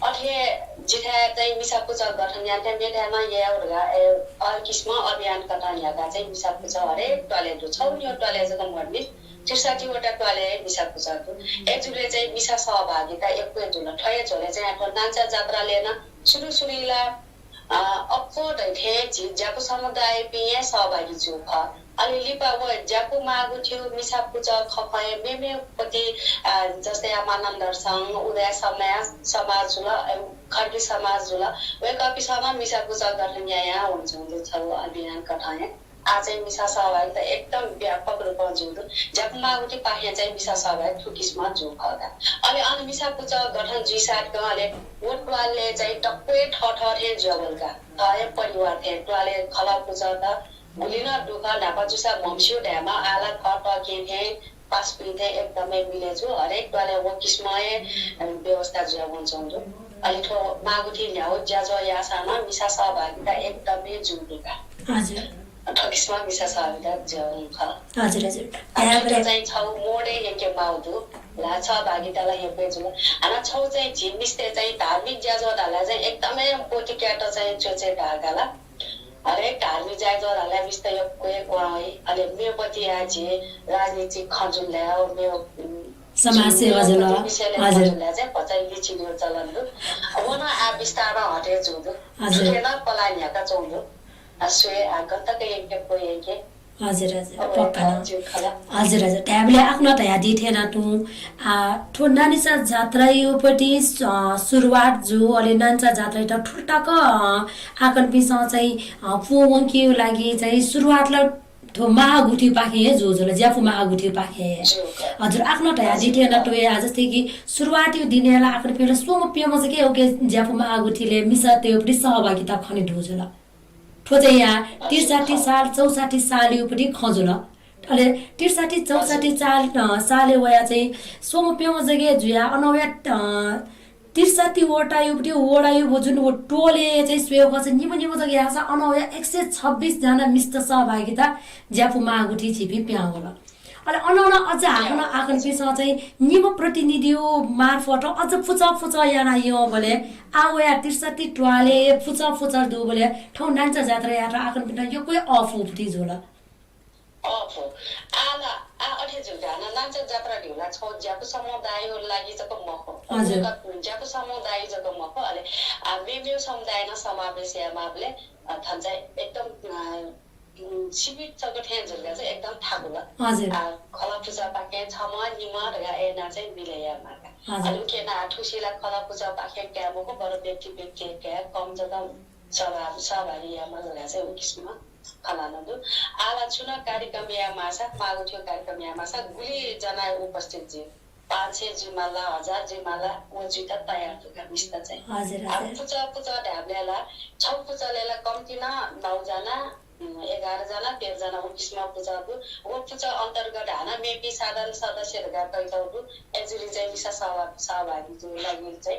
अथे जिथाय् चाहिँ मिसा पुचः गठन यानाः मेथाय् नं याये धकाः, ए, अ, किसिमं अभियान कथं न्ह्याकाः चाहिँ मिसा पुचः हरेक त्वालय् दु। छौ निगू त्वालय् जक मदुनि, त्रिसठ्ठी वटा त्वालय् मिसा पुचः दु। अय् जूबलय् चाहिँ मिसा सहभागिता यक्व हे जुल। थ्वया झ्वलय् चाहिँ आः थ्व नांचा जात्रालय् नं सुरु सुरुइ ला, अ, अप्वः धइथें झी ज्यापु समुदायपिं हे सहभागी जू खः। अले लिपा व ज्यापु महागुथिया मिसा पुचः खँखँया मेमेगु पति, अ, जस्तै आः मानन्धर संघ, उदाय् समाज, समाज जुल, अ, खड्गी समाज जुल, वय्कःपिसं नं मिसा पुचः गठन यायां वंच्वंगु दु छगू अभियान कथं हे। आः चाहिँ मिसा सहभागिता एकदम व्यापक रूपं जूगु दु। ज्यापु माःगुथिपाखें चाहिँ मिसा सहभागिता थुकिसिमं जूगु खः का। अले अन मिसा पुचः गठन जुइसाथं अले व त्वालय् चाहिँ दक्वं थःथः थें जुयावल का। थः हे परिवार थें त्वालय् खलः पुचःत गुलि नं दुःख न्हापा जूसा म्हमस्यू धायेमाः, आः ला थः तःकेहेँ थें पासापिं थें एकदमै मिले जू। हरेक त्वालय् व किसिमं हे, अ, व्यवस्था जुया वंच्वंगु दु। अले थ्व माःगुथि न्ह्यागु ज्याझ्वः याःसां नं मिसा सहभागिता एकदमै जूगु दु का। हजुर। थ्व किसिमं मिसा सहभागिता जुया वंगु खः। हजुर, हजुर। अले थ्व चाहिँ छगू मोडय् यंके माःगु दु ला, सहभागिता ला यक्व जुल। हानं छगू चाहिँ झी मिस्तय् चाहिँ धार्मिक ज्याझ्वः धाःसा चाहिँ एकदमै ब्वति कायेत चाहिँ च्वय् च्वय् धाः का ला। हरेक धार्मिक ज्याझ्वः धाःसा मिस्त यक्व हे क्वहां वइ। अले मेपतिया झी राजनीतिक खँ जुल धाःसा मेव, उम्, समाजसेवा जुल। मेवपति विषयलय् खँ हजुर। जुल धाःसा चाहिँ भचा लिचिन्यु चलन दु। व नं आः बिस्तारं हटे जूगु दु। हजुर। थुके नं पलाः न्ह्याका च्वंगु दु। आः स्वये, आः गन तक यंके, क्व यंके। हजुर, हजुर, पक्का नं। हजुर, हजुर। धायेबलय् आखनं धयादी थें नं तुं, आ, थ्व नानिचा जात्रायागुपट्टि, अ, सुरुवात जू, अले नानिचा जात्रायात थुल तक, अ, आखनपिन्सं चाहिँ, अ, पूवंकेगु लागि चाहिँ सुरुवात ला थ्व माःगुथिपाखें हे जू जुल, ज्यापु माःगुथिपाखें हे। हजुर, आखनं धयादी थें नं तुं, आ, जस्तै कि सुरुवातयागु दिनय् ला आखनपिं ला स्वम्ह प्यम्ह जक हे उके ज्यापु माःगुथिलय् मिसातय्गुपट्टि सहभागिता खने दु जुल। थ्व चाहिँ या त्रिसठी साल, चौसठी सालयागुपट्टि खँ जुल। अले त्रिसठी, चौसठी साल, अ, सालय् वया चाहिँ स्वम्ह प्यम्ह जक हे जुया, अन वया, अ, त्रिसठी वटायागुपट्टि, वडायागु जुन व टोलय् चाहिँ स्वयेगु खःसा निम्ह निम्ह जक याःसा अन वया एक सय छब्बिस जना मिस्त सहभागिता ज्यापु माःगुथि झीपिं पिहां वल। अले अन अन अझ हाकनं आखनपिन्सं चाहिँ निम्ह प्रतिनिधिया मार्फत अझ पुचः पुचः याना यंबलय् आः वया त्रिसठी त्वालय् पुचः पुचः दुबलय् थौं नानिचा जात्रायात आखनपिन्त यक्व हे अःपुगुपट्टि जुल। अःपु। आः ला, आः अथे जुल धाःसा नानिचा जात्रा धइगु ला छगू ज्यापु समुदायया लागि जक मखु। हजुर। ज्यापु समुदाय जक मखु, अले आः मेमेगु समुदाय नं समावेश यायेमाःबलय्, अ, थन चाहिँ एकदम, अ, उम्, सीमित जक थें जुल धाःसा एकदम थाकुल। हजुर। आ, खलः पुचःपाखें छम्ह, निम्ह धकाः याना चाहिँ मिले यायेमाः का। हजुर। अले उके नं थुसी ला खलः पुचःपाखें काये मखु, बरु व्यक्ति व्यक्ति काये, कम जक सहभा-, सहभागी यायेमाः धकाः चाहिँ उ किसिमं खँ ल्हाना दु। आः ला छुं नं कार्यक्रम यायेमाःसा, माःगुथिया कार्यक्रम यायेमाःसा गुलि जना उपस्थित जुइ? पाँच सय जुइमाल ला, हजार जुइमाल ला, व जुइत तयार दु का मिस्त चाहिँ। हजुर, आ, हजुर। पुचः, पुचः धायेबलय् ला, छगू पुचलय् ला कम्ति नं नौ जना, उम्, एघार जना, तेह्र जना व किसिमं पुचः दु। व पुचः अन्तर्गत हानं मेपिं साधारण सदस्य धकाः तयातःगु दु। अय्‌जूगुलिं चाहिँ मिसा सहभा-, सहभागी जुइगु लागि चाहिँ,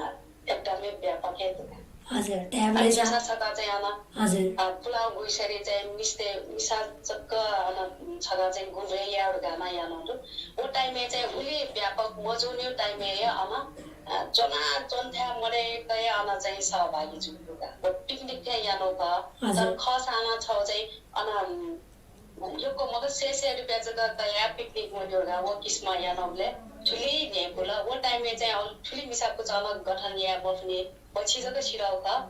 अ, एकदमै व्यापक हे दु का। हजुर, धायेबलय् आ, जा- मिसा छकः चाहिँ अन, हजुर। अ, पुलांगु गुइसरी चाहिँ मिस्तय्, मिसा जक अन छकः चाहिँ गुण हे याये धकाः नं यानागु दु। व time-य् चाहिँ उलि व्यापक मजूनिगु time-य् हे अन, अ, च्वना, च्वन्थाय् मदय्‌क हे अन चाहिँ सहभागी जूगु दु का। व picnic थें यानागु खः। हजुर। तर खःसां नं छगू चाहिँ अन, उम्, यक्व मखु, सय सय रुपियाँ जक तयाः picnic वनेगु ला व किसिमं यानाबलय् थुलि न्ह्यइपुल। व time-य् चाहिँ अन थुलि मिसा पुचः नं गठन याये मफुनि, पछि जक सिधःगु खः,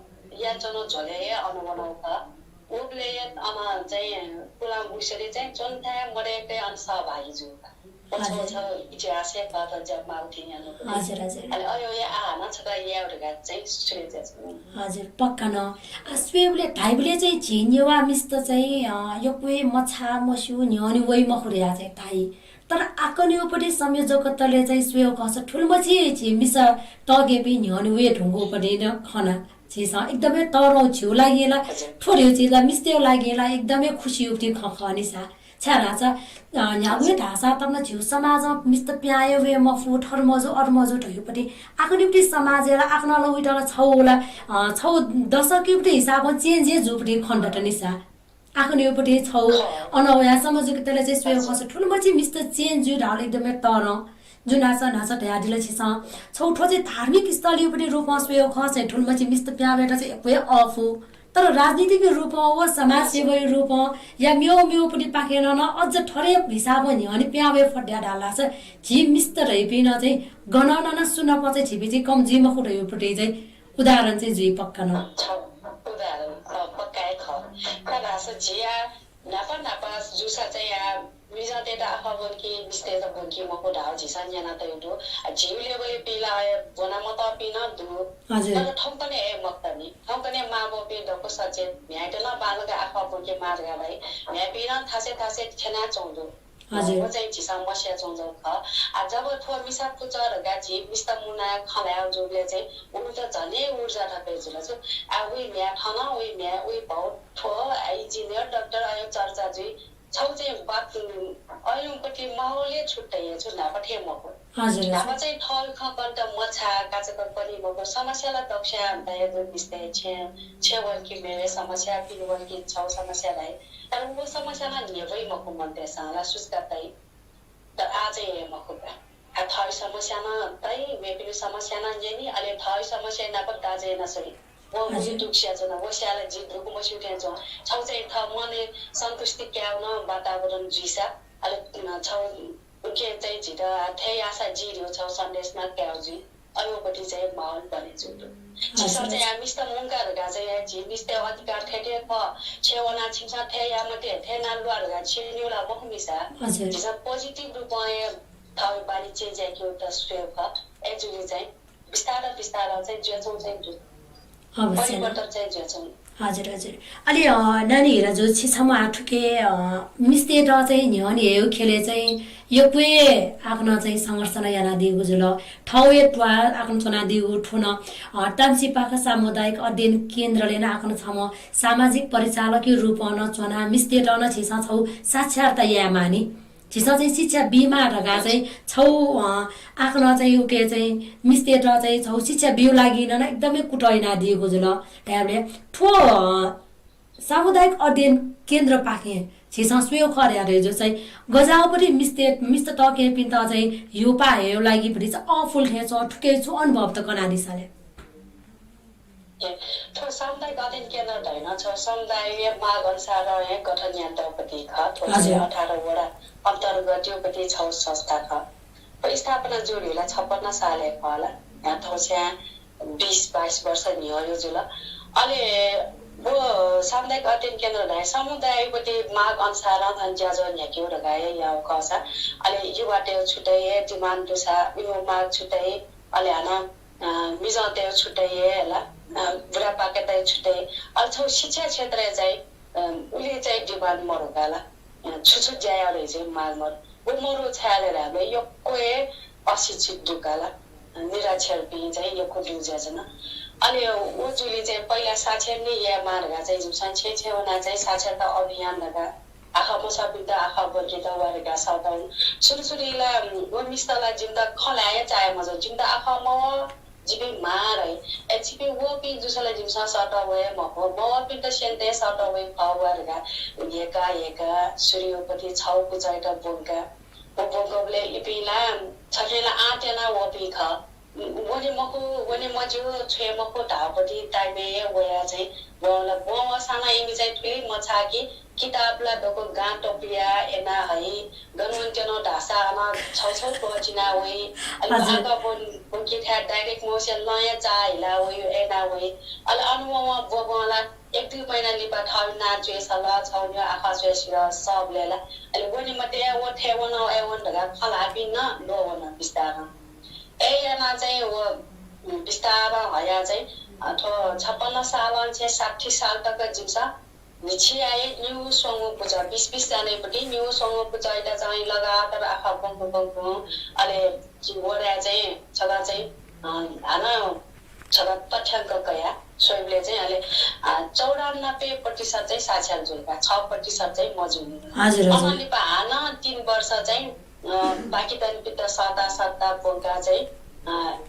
यानाच्वनागु झ्वलय् हे अन वनागु खः। उबलय् अन चाहिँ पुलांगु गुइसरी चाहिँ च्वन्थाय् मदय्‌क हे अन सहभागी जूगु खः। व छगू, हजुर। छगू इतिहास हे खः त ज्यापु माःगुथि यानागु। हजुर, हजुर। अले अय् हे आः हानं छकः याये धकाः चाहिँ सुरु यानाच्वना। हजुर, पक्का नं। आ, स्वयेबलय् धाइबलय् चाहिँ झी नेवाः मिस्त चाहिँ, अ, यक्व हे मछाः मस्यू न्ह्यःने वइ मखु धयाः चाहिँ धाइ। तर आखुनिगुपट्टि संयोजकतालय् चाहिँ स्वयेगु खःसा थुलिमछि झी मिसा तःकेहेँपिं न्ह्यःने वये धुंकूगुपट्टि नं खना। झीसं एकदमै तःधं, झीगु लागि ला, हजुर। थ्व धइगु चिज ला मिस्तय् लागि ला एकदमै खुसीगुपट्टि खँ खः नि सा। छाय्धाःसा, अ, न्ह्यागु हे धाःसा तब नं झीगु समाजं मिस्त पिहां हे वये मफु, थथे मजू, अथे मजू धइगुपट्टि आखुनिगुपट्टि समाजय् ला आखनं ला उइत ला छगू ला, अ, छगू दशकयागुपट्टि हिसाबं change हे जूगुपट्टि खने दत नि सा। आखुनिगुपट्टि छगू अन वया संयोजकतालय् चाहिँ स्वयेगु खःसा थुलिमछि मिस्त change जुइ धाःगु ला एकदमै तःधं। जुन न्हाचः न्हाचः धयादिल छिसं, छगू थ्व चाहिँ धार्मिक स्थलयागुपट्टि रूपं स्वयेगु खःसा चाहिँ थुलिमछि मिस्त पिहां वयेत चाहिँ यक्व हे अःपु। तर राजनीतिक रूपं व समाजसेवाया रूपं या मेव मेवपट्टिपाखें नं अझ थथे हिसाबं न्ह्यःने पिहां वये फत धाःसा झी मिस्त धइपिं नं चाहिँ गनं नं सुनापं चाहिँ झीपिं चाहिँ कम जुइ मखु धइगुपट्टि चाहिँ उदाहरण चाहिँ जुइ पक्का नं। छ, उदाहरण, अ, पक्का हे खः। का धाःसा झी आः न्हापा न्हापा जूसा चाहिँ आः मिजंतय्त आखः ब्वंकी, मिस्तय्त ब्वंकी मखु धाःगु झीसं न्यनातयागु दु। आ, झीगु level-य् पिला ज्वना मतःपिं नं दु। हजुर। तर थौंकन्हय् हे मखुत नि। थौंकन्हय् मांबौपिं दक्व सचेत, म्ह्याय्‌त नं बांलाक आखः ब्वंके माः धकाः धाइ। म्ह्याय्‌पिं नं थासय् थासय् थ्यनाच्वंगु दु। हजुर। व चाहिँ झीसं मस्याच्वंगु खः। आ, जब थ्व मिसा पुचः धकाः झी मिस्त मुनाः खँ ल्हायेगु जूबलय् चाहिँ उमित झन हे ऊर्जा थकाय् जुल छु। आ, उइ म्ह्याय् थन, उइ म्ह्याय्, उइ भौ थ्व, आ, इन्जिनियर, डाक्टर, अय् चर्चा जुइ। छौ चाहिँ बात, अय् पट्टि माहौल हे छुट्टै हे छु, न्हापा थें मखु। हजुर, हजुर। न्हापा चाहिँ थःगु खँ कनेत मछाः, काचाक्क कनी मखु। समस्या ला दक्वस्यां दया दु मिस्तय्, छेँ, छेँ वल कि मेवय् समस्या, पिने वल कि छौ समस्या धाइ। तर व समस्या नं न्ह्यब्वइ मखु मनूतय्‌सं ला सुचुका तइ। तर आः चाहिँ हे मखु का। आ, थःगु समस्या नं तइ, मेपिनिगु समस्या नं न्यनी, अले थःगु समस्या नाप दाँजय् याना स्वइ। व उलि हजुर। दुःख स्याच्वन, व स्याःला जि दुःख मस्यू थें च्वं। छौ चाहिँ थः मनय् सन्तुष्टि कायेगु नं वातावरण जुइसा, अले, अ, छौ उके चाहिँ झीत थथे याःसा जि धइगु छौ सन्देश नं कायेगु जुइ। अय् पट्टि चाहिँ माहौल बने जुइ दु। झीसं हजुर। चाहिँ आ मिस्त मुंका धकाः चाहिँ आ झी मिस्तय् अधिकार थथे खः, छेँ वनाः छिमिसं थथे याये मते, थथे याना ल्वाः धकाः छिं न्यू ला मखु मिसा। हजुर। झीसं positive रूपं हे थःगु बानी change याकेगु त स्वयेगु खः। अय् जुलिं चाहिँ बिस्तारं बिस्तारं चाहिँ जुयाच्वंगु चाहिँ दु। अवश्य नं। परिवर्तन चाहिँ जुयाच्वंगु। हजुर, हजुर। अले, अ, नानी हिराजु, छि छम्ह आः थुके, अ, मिस्तय्‌त चाहिँ न्ह्यःने हयेगु ख्यलय् चाहिँ यक्व हे आकनं चाहिँ संघर्ष नं यानादीगु जुल। थःगु हे त्वाः आकनं च्वनादीगु थ्व नं, अ, ताम्सिपाखा सामुदायिक अध्ययन केन्द्रलय् नं आकनं छम्ह सामाजिक परिचालकया रूपं नं च्वनाः मिस्तय्‌त नं झीसं छौ साक्षरता यायेमाः नि। झीसं चाहिँ शिक्षा बीमाः धकाः चाहिँ छौ, अ, आकनं चाहिँ उके चाहिँ मिस्तय्‌त चाहिँ छौ शिक्षा बीगु लागि नं एकदमै कुतः यानादीगु जुल। धायेबलय् थ्व, अ, सामुदायिक अध्ययन केन्द्रपाखें झीसं स्वयेगु खः धयाथें जू चाहिँ गज्याःगु पट्टि मिस्तय्, मिस्त तःकेहेँपिन्त चाहिँ ह्यूपाः हयेगु लागि पट्टि चाहिँ अःपुल थें च्वं, थुके छु अनुभव त कनादिसँ ले। ए, थ्व सामुदायिक अध्ययन केन्द्र धइगु नं छौ समुदायया माग अनुसारं हे गठन यानातःगु पट्टि खः। थ्व चाहिँ हजुर। अठार वडा अन्तर्गतया पट्टि छौ संस्था खः। व स्थापना जूगु ला छपन्न सालय् खः ला। या थौंस्यां बिस बाइस वर्ष न्ह्यः हे जुल। अले व सामुदायिक अध्ययन केन्द्र धाइ समुदायया पट्टि माग अनुसारं थन ज्याझ्वः न्ह्याकेगु धकाः हे याःगु खःसा, अले युवातय् छुट्टै हे demand दुसा, इमिगु माग छुट्टै, अले हानं, अ, मिजंतय् छुट्टै हे ला, अ, बुढापाकातय् छुट्टै, अले छौ शिक्षा क्षेत्रय् चाहिँ अ, उलि चाहिँ demand मरु का ला। अ, छु छु ज्या याये धइगु चाहिँ माग मरु। व मरु छाय् धाःसा यक्व हे अशिक्षित दु का ला। अ, निरक्षरपिं चाहिँ यक्व दु जुयाच्वन। अले व जुलिं चाहिँ पहिला साक्षर नि यायेमाः धकाः चाहिँ जिमिसं छेँ छेँ वनाः चाहिँ साक्षरता अभियान धकाः आखः मसःपिन्त आखः ब्वंकेत वा धकाः सःतागु। सुरु सुरुइ ला, उम्, व मिस्त ला जिमित खँ ल्हाये चाये मजू। जिमित आखः मवः, जिपिं म्हार है। ए, छिपिं वःपिं जूसा ला जिमिसं सःतः वये मफु। मवःपिन्त स्यनेत हे सःतः वये फः वा धकाः हेका हेका सुरुया पट्टि छौ पुचःयात ब्वंका। व ब्वंकबलय् इपिं ला छखें ला आँट याना वःपिं खः। वने मखु, वने मज्यू, छ्वये मखु धाःगु पट्टि time-य् हे वयाः चाहिँ ब्वं ला ब्वं वःसां नं इमि चाहिँ थुलि मछाः कि किताब ला दक्व गां तपुयाः याना हइ। गन वनेत्यन धाःसा अन छौ छौ त्वःचिना वइ। अले हजुर। आका ब्वं, ब्वंके थाय् direct मवसे लँया चाः हिला वइ, याना वइ। अले अन वं वं ब्वब्वं ला एक दुई महिना लिपा थःगु नां च्वय् सल, छौ न्ह्यः आखः च्वय् सिल, सबलय् ला। अले वने मते, व थथे वन, अथे वन धकाः खँ ल्हाःपिं नं ल्वः वन बिस्तारं। अथे यानाः चाहिँ व बिस्तारं हयाः चाहिँ, अ, थ्व छपन्न सालं छेँ साठी साल तक जिमिसं न्हिच्छि हे निगू स्वंगू पुचः, बिस बिस जनाया पट्टि निगू स्वंगू पुचःयात चाहिँ लगातार आखः ब्वंकु ब्वंकु, अले झी वडाय् चाहिँ छगः चाहिँ, अ, हानं छगः तथ्याङ्क कयाः स्वयेबलय् चाहिँ अले, अ, चौरानब्बे प्रतिशत चाहिँ साक्षर जुल का, छ प्रतिशत चाहिँ मजू। हजुर, हजुर। अनं लिपा हानं तीन वर्ष चाहिँ अ, बाकी दनिपिन्त सःता सःता ब्वंका चाहिँ, अ,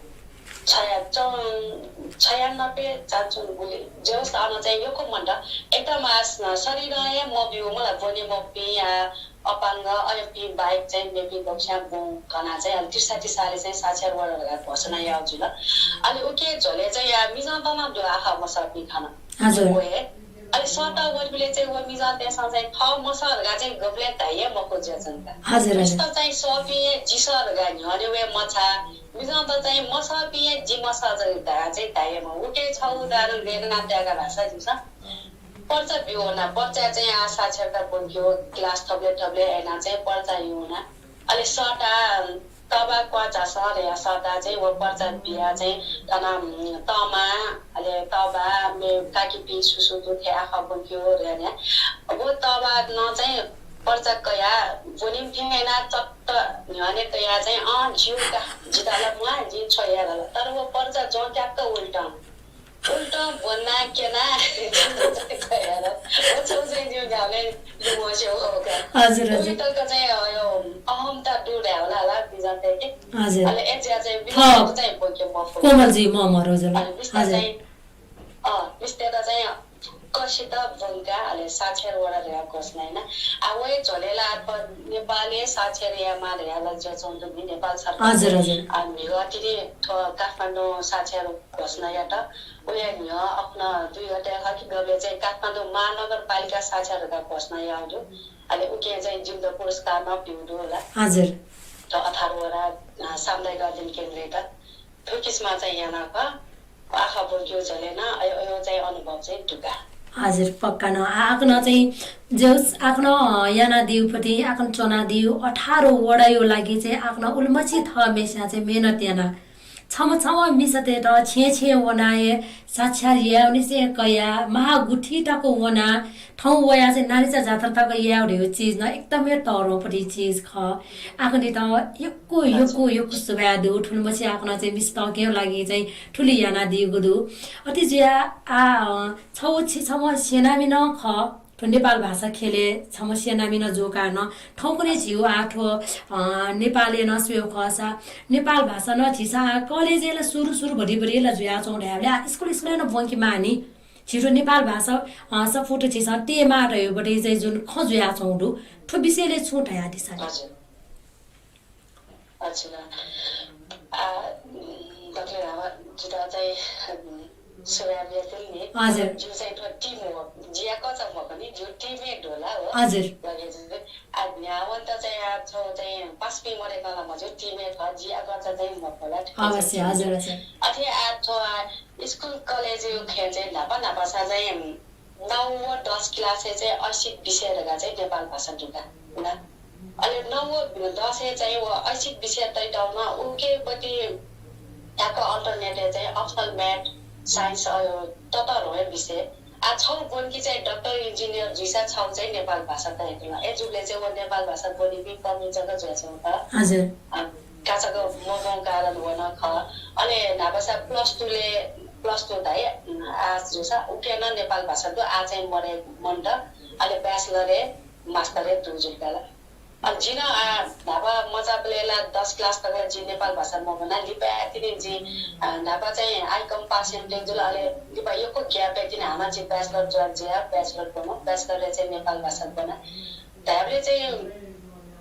छया-, चौ-, छयानब्बे चान्चुन गुलि ज्यूसा अन चाहिँ यक्व मन्त। एकदम आ, स-, शरीरं हे मब्यू मला, ब्वने मफुपिं आ, अपाङ्ग अय्‌पिं बाहेक चाहिँ मेपिं दक्वस्यां ब्वं कना चाहिँ अले त्रिसठी सालय् चाहिँ साक्षर वडा धकाः घोषणा याःगु जुल। अले उके झ्वलय् चाहिँ आ, मिजंत नं दु आखः मसःपिं खन। हजुर। व हे अले सःता वःबलय् चाहिँ व मिजंतय्‌सं चाहिँ थः मसः धकाः चाहिँ गबलें धाइ हे मखु जुयाच्वन का। हजुर, हजुर। मिस्त चाहिँ सःपिं हे जि सः धकाः न्ह्यःने वये मछाः, मिजंत चाहिँ मसःपिं हे जि मसः धकाः चाहिँ धाइ हे मखु। उके छगू उदाहरण गय् याना तयेका धाःसा जिमिसं पर्चा ब्यू वना, पर्चा चाहिँ आ साक्षरता ब्वंकेगु class थुबलय् थुबलय् याना चाहिँ पर्चा ब्यू वना। अले सःता तःबा क्वाः झासँ धया सःता चाहिँ व पर्चा बिया चाहिँ थन, उम्, तःमा, अले तःबा मे काकिपिं सुसु दु थें आखः ब्वंक्यु धया न्या। व तःबा नं चाहिँ पर्चा कया ब्वनीम थें याना चट्ट न्ह्यःने कया चाहिँ, अँ, ज्यू का, जितः ला म्वाः, जिं छ्वया धाल। तर व पर्चा ज्वं क्याक्क उल्टं। उल्टं ब्वना क्यना। व छौ चाहिँ जिउ गाउले लिमोसे हो का। हजुर, हजुर। उही तक चाहिँ, अ, यो अहमता दु धाये होला ला, बिजाते के। हजुर। अले ए ज्या चाहिँ थः। बिस्तार चाहिँ बोके मफु। कोमल जी, म, म रोजल। अले बिस्तार हजुर। चाहिँ, अ, बिस्तार चाहिँ कसित ब्वंका, अले साक्षर वडा धया घोषणा याना। आ, वहे झोलेला अथवा नेपालय् साक्षर यामा धया ला ज्या चाहिँ दु नि नेपाल सरकार। हजुर, हजुर। आ, म्हिगः तिनि थ्व काठमाडौं साक्षर घोषणा यात। उया न्ह्यः अखुन दुई गते हकि गबले चाहिँ काठमाडौं महानगरपालिका साक्षर धया घोषणा याउ दु। अले उके चाहिँ जिमित पुरस्कार नं ब्यू दु होला। हजुर। त अठार वडा, अ, सामुदायिक अध्ययन केन्द्रय् त थुकिसिमा चाहिँ याना खः। आखः ब्वंक्यु झोले नं अयो, अयो चाहिँ अनुभव चाहिँ दुका। हजुर, पक्का नं। आ, आकनं चाहिँ जेउस, आकनं, अ, यानादिउ पति, आकनं च्वनादिउ अठार वडायो लागि चाहिँ आकनं उलिमछि थःम्हेस्यां चाहिँ मेहनत याना। छम्ह छम्ह मिसातय्त छेँ छेँ वनाः साक्षर याउनिसें कया, महागुथि तक वना, थौं वया चाहिँ नारीचा जात्रा तक याउ धयो चिज नं एकदम हे तःधंपति चिज खः। आकनित यक्व, यक्व, यक्व सुभाय् दु। थुलिमछि आकनं चाहिँ मिस्तके लागि चाहिँ थुलि यानादीगु दु। अथे जुया आ, अ, छौ छि छम्ह सेनामी नं खः। थ्व नेपाल भाषा ख्यलय् छम्ह सेनामी नं जूकाः नं थौंकन्हय् झीउ आ थ्व, अ, नेपालय् नं स्वयेउ खःसा, नेपाल भाषा नं झीसं आ कलेजय् ला सुरु सुरु भरि भरि ला जुयाच्वं धायेबलय् आ स्कुल स्कुलय् नं ब्वंके माःनि। झीउ थ्व नेपाल भाषा, अ, सफूत झीसं तयेमाः धयोबलय् चाहिँ जुन खँ जुयाच्वं दु, थ्व विषयलय् छुं धयादिसँ नि। हजुर। अच्छा। आ, उम्, डाक्टर रामा, जितः चाहिँ, उम्, सुभाय् बियादिल नि। हजुर। जिउ चाहिँ थ्व team हो। जिया कचा मखु नि, जिउ team हे दु ला हो। हजुर। लगे जु। आ, न्ह्यावंत चाहिँ आ छौ चाहिँ पासापिं मदय्कं ला मजू, team हे खः, जिया कचा चाहिँ मखु ला, ठिक अवश्य, छ। हजुर, हजुर। अथे आ छौ आ स्कुल कलेजयो खँय् चाहिँ न्हापा न्हापासा चाहिँ, उम्, नौ व दस class-य् चाहिँ ऐच्छिक विषय धकाः चाहिँ नेपाल भाषा दुका, हुँ। अले नौ व दसय् चाहिँ व ऐच्छिक विषय तइतौं नं उके पति याक alternate-य् चाहिँ optional math, science, अ, ततःधंगु विषय। आ, छौ ब्वंकी चाहिँ doctor, engineer जुइसा छौ चाहिँ नेपाल भाषा तयेधुन। अय्जूबलय् चाहिँ व नेपाल भाषा ब्वनीपिं कमी जक जुयाच्वंगु खः। हजुर। अ, काचाक मब्वंगु कारण व नं खः। अले न्हापासा plus two-लय्, plus two धाइ, आ, जूसा उके नं नेपाल भाषा दु, आ चाहिँ मदये मन्त। अले bachelor-य्, master-य् दु जुल का ला। अ, जि नं, आ, न्हापा मचाबलय् ला दस class तक ला जि नेपाल भाषा मब्वना। लिपा तिनि जि, आ, न्हापा चाहिँ आइकम पास यानातये जुल, अले लिपा यक्व gap-य् तिनि हानं जि bachelor ज्या जुया, bachelor ब्वना, bachelor-य् चाहिँ नेपाल भाषा ब्वना। धायेबलय् चाहिँ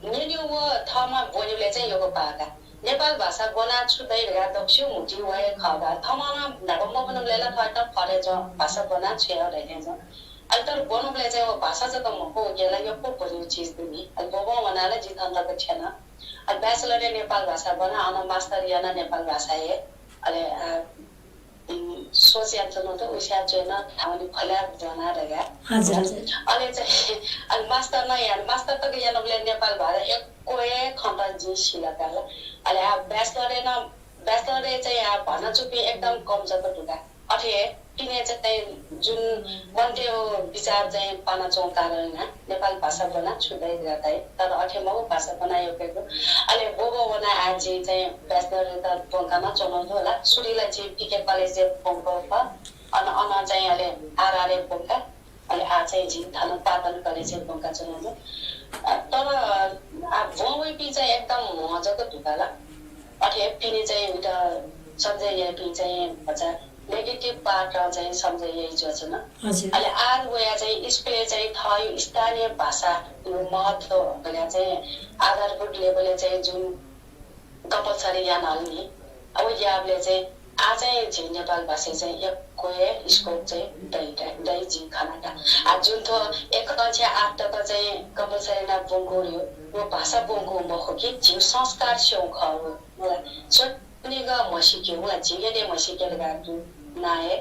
न्यनेगु व थःम्हं ब्वनेबलय् चाहिँ यक्व पाः का। नेपाल भाषा ब्वना छु दइ धकाः दक्वसिगु म्हुतुइ वये खः का। थःम्हं नं न्हापा मब्वनाबलय् ला थःत फतय् च्वं, भाषा ब्वना छु याये धइथें च्वं। अले तर ब्वनाबलय् चाहिँ व भाषा जक मखु, उके ला यक्व ब्वनेगु चिज दु नि। अले ब्वब्वं वनाः ला जि थन तक थ्यना। अले bachelor-य् नेपाल भाषा ब्वना, अन master याना नेपाल भाषाय्। अले, अ, उम्, सोच यानाच्वना त उस्याः च्वय् नं धाःवने ख्वला ज्वना धकाः। हजुर, हजुर। अले चाहिँ, अले master नं याना, master तक यानाबलय् नेपाल भाषा यक्व हे खँत जिं सिल का ला। अले आ bachelor-य् नं, bachelor-य् चाहिँ आ भनाच्वंपिं एकदम कम जक दु का। अथे पिने चाहिँ जुन मन्तय् विचार चाहिँ पानाच्वंगु कारणं नेपाल भाषा ब्वना छु दइ धकाः धाइ। तर अथे मखु, भाषा ब्वना यक्व दु। अले ब्वब्वं वना आ जि चाहिँ bachelor-य् त ब्वंका नं च्वनागु दु होला। सुरुइ ला जि पीके कलेजय् ब्वंकागु खः। अन, अन चाहिँ अले आरआरय् ब्वंका। अले आ चाहिँ जि थन पाटन कलेजय् ब्वंका च्वनागु दु। अ, तर, अ, आ ब्वं वइपिं चाहिँ एकदम म्हो जक दु का ला। अथे पिने चाहिँ उइत सम्झे याइपिं चाहिँ भचा negative part चाहिँ सम्झे याइ जुयाच्वन। हजुर। अले आः वया चाहिँ स्कुलय् चाहिँ थःगु स्थानीय भाषाया महत्व धकाः चाहिँ आधारभूत level-य् चाहिँ जुन compulsory याना हल नि। अब याःबलय् चाहिँ आः चाहिँ झी नेपाल भाषाय् चाहिँ यक्व हे scope चाहिँ दइ, दइ जिं खना का। आ जुन थ्व एक कक्षा आठ तक चाहिँ compulsory याना ब्वंकूगु, व भाषा ब्वंकूगु मखु कि झीगु संस्कार स्यंगु खः। व, व स्वनिगः म्हसीके, व झीगेने म्हसीके धकाः दु ना हे।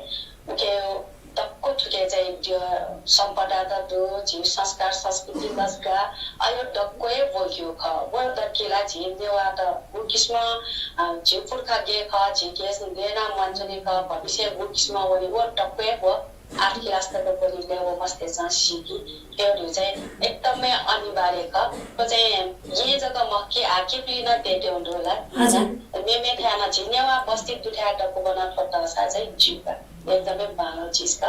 उके दक्व थुके चाहिँ द्य-, सम्पदा त दु, झी संस्कार संस्कृति लजगा, अयो दक्व हे ब्वंक्यू खः। व दक्व ला झी नेवाःत गुकिसिमं, अ, झी पुर्खा गय् खः, झी गय्, गय् याना म्वानाच्वनी खः, भविष्य गुकिसिमं वनी, व दक्व हे व आठ class तक ब्वनीबलय् व मस्तय्‌सं सीकी। थ्व चाहिँ एकदमै अनिवार्य खः। थ्व चाहिँ येँ जक मखु कि आः केपिं नं तयेत्यंगु दु ला। हजुर। मेमेथाय् नं झी नेवाः बस्ती दुथाय् दक्व ब्वना थ्व तःसा चाहिँ ज्यू का। एकदमै बांलाःगु चिज खः।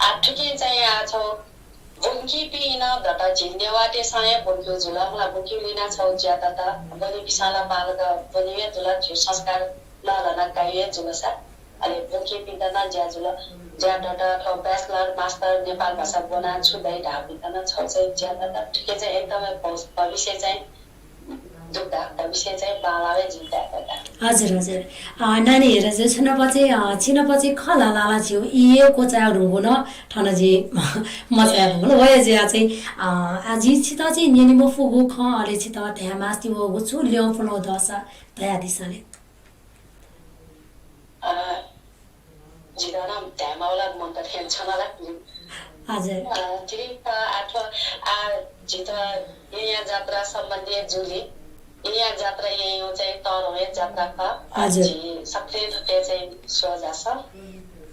आः थुकिं चाहिँ आः छगू ब्वंकीपिं नं दत, झी नेवाःतय्‌सं हे ब्वंक्यू जुल, मला ब्वंकीगुलिं नं छगू ज्या दत, ब्वनीपिन्सं ला बांलाक ब्वनी हे जुल, झी संस्कार लःल्हाना काइ हे जुल सा। अले ब्वंकीपिन्त नं ज्या जुल, ज्या दत, थ्व bachelor, master नेपाल भाषा ब्वनाः छु दइ धाःपिन्त नं छगू चाहिँ ज्या दत, थुके चाहिँ एकदमै भव-, भविष्य चाहिँ दुग्धा, भविष्य चाहिँ बांलावे जिं ताय्‌का। हजुर, हजुर। अ, नानी हेर जे छुनपचे, अ, छिनपचे खँ ल्हालाला झिउ ई हे क्वचाय् धुंगु न थन जि मचाय् धुंगु। वया जिया चाहिँ, अ, आ, जि छित चाहिँ न्यने मफुगु खँ, अले छित धाये मास्ति वःगु छु ल्यं पुलं दःसा धयादिसाले। अ, जितः नं धायेमाःगु ला मन्त थें छन ला। हजुर। अ, ठीक, अ, आः थ्व, अ, जितः येँया जात्रा सम्बन्धी जुलि। येँया जात्रा येँया चाहिँ तःधंगु जात्रा खः। हजुर। झी सकलें थथे चाहिँ स्वः झासँ।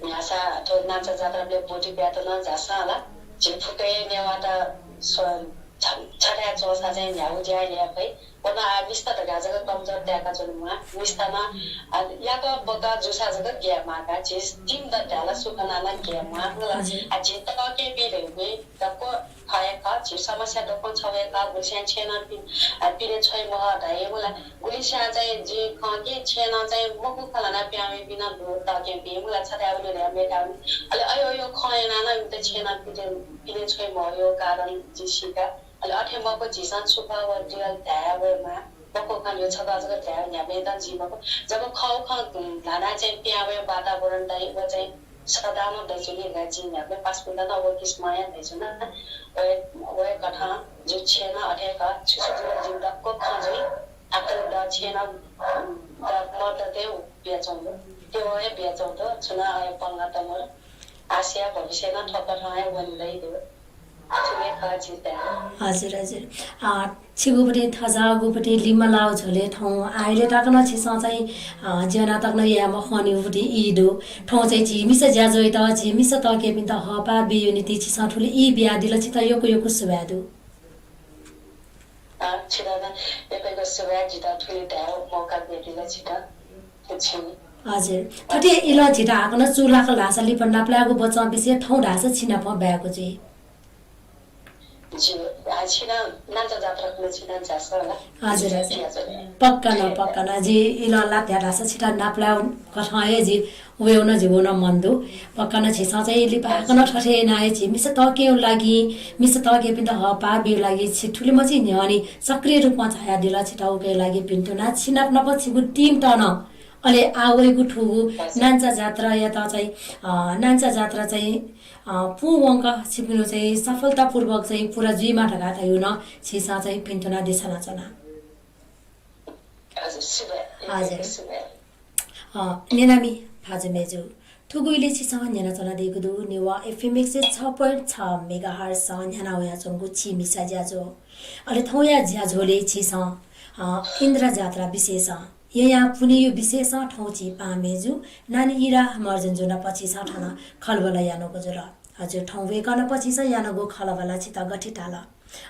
न्ह्यासा थ्व नांचा जात्राबलय् ब्वति ब्यात नं झासँ ला। झी फुक्क हे नेवाःत स्व-, छ-, छथाय् च्वंसा चाहिँ न्ह्यागु ज्या याये फइ। व नं आः मिस्त धकाः जक कमजोर ताय्‌का च्वने म्वाः। मिस्त नं, अ, याकः बकः जूसा जक ग्याये म्वाः का। झी team दत धाःसा सुखं नं ग्याये म्वाः। हजुर। अ, झी तःकेपिं धइगु दक्व खः हे खः, झी समस्या दक्वं छगू हे खः, गुलिस्यां छेँनं पि-, अ, पिने छ्वइ मखु धाइ, मला गुलिस्यां चाहिँ जिं खं कि छेँनं चाहिँ मखु खँ ल्हानाः पिहां वइपिं नं दु, तःकेपिं, मला छथाय् वने धयाः मेथाय् वने। अले अयो अयो खँ यानाः नं इमित छेँनं पिने, पिने छ्वइ मखुयो कारण जिं सीका। अले अथे मखु, झीसं छु खः व real धाये वयेमाः। मखु खँ ल्यं छकः जक धाये न्ह्याबलें नं जुइ मखु। जब खःगु खँ ल्हानाः चाहिँ पिहां वये वातावरण दइ, व चाहिँ सदां नं दइच्वनी धकाः जिं न्ह्याबलें पासापिन्त नं व किसिमं हे धयाच्वना। वय्, वय्‌कथं जि छेँनं अथे खः, छु छु जुल जिं दक्व खँ जुइ, आतल द छेँनं द मर्दतय् बियाच्वंगु, त्यवं हे बियाच्वंगु, छुं नं अय् पंगः तमल, आशा भविष्यय् नं थ्व कथं हे वने दइ धकाः थुलि खः जिं धाये। हजुर, हजुर। अ, छिगुपट्टि थज्याःगुपट्टि लिमलाः झ्वलय् थौं आः इलय् तक नं छिसं चाहिँ, अ, ज्या याना तक नं याये मखंनिगुपट्टि ई दु। थौं चाहिँ झी मिसा ज्याझ्वःयात, झी मिसा तःकेपिन्त हःपाः बीगु निंतिं छिसं थुलि ई बियादिल, छितः यक्व यक्व सुभाय् दु। अ, छितः नं यक्व यक्व सुभाय्, जितः थुलि धायेगु मौका बियादिल छितः। हजुर। थथे इलय् झीत हाकनं चूलाकल धाःसा लिपा नापलायेगु बचं बिषय थौं धाःसा छिनाप बाय्‌कु जुइ। ज्यू, आ, छिनाः नांचा जात्रा खुन्हु छिनाः झासँ ला। हजुर, हजुर। ज्याझ्वलय्। पक्का नं, पक्का नं। जि इलय् लात धाःसा छितः नापलायेगु कथं हे जि वयेगु नं जिगु नं मन दु। पक्का नं झीसं चाहिँ लिपा हाकनं थथे यानाः हे झी मिसा तःकेगु लागि, मिसा तःकेपिन्त हःपाः बीगु लागि छि थुलिमछि न्ह्यःने सक्रिय रूपमा झायादिल, छितः उकिया लागि भिन्तुना। छिनाप नाप छिगु team त नं अले आः वइगु थुगु नांचा जात्रायात चाहिँ, अ, नांचा जात्रा चाहिँ, अ, पूवंक छिपिनिगु चाहिँ सफलतापूर्वक चाहिँ पूरा जुइमा धकाः धयागु नं छिसं चाहिँ भिन्तुना देछानाच्वना। हजुर, सुभाय्। हजुर। सुभाय्। अ, न्यनामि भाजु मय्‌जु, थुगु इलय् छिसं न्यनाच्वनादीगु दु नेवाः FM एक सय छ point छ megahertz न्ह्याना वयाच्वंगु झी मिसा ज्याझ्वः। अले थौंया ज्याझ्वलय् छिसं, अ, इन्द्र जात्रा विषयसं येँया पुन्हिया विषयसं थौं झी पाहां मय्‌जु नानी इरा महर्जनजु नाप छिसं थन खँल्हाबल्हा यानागु जुल। हजुर, थौं वय्‌कः नाप छिसं यानागु खँल्हाबल्हा छितः गथे ताल?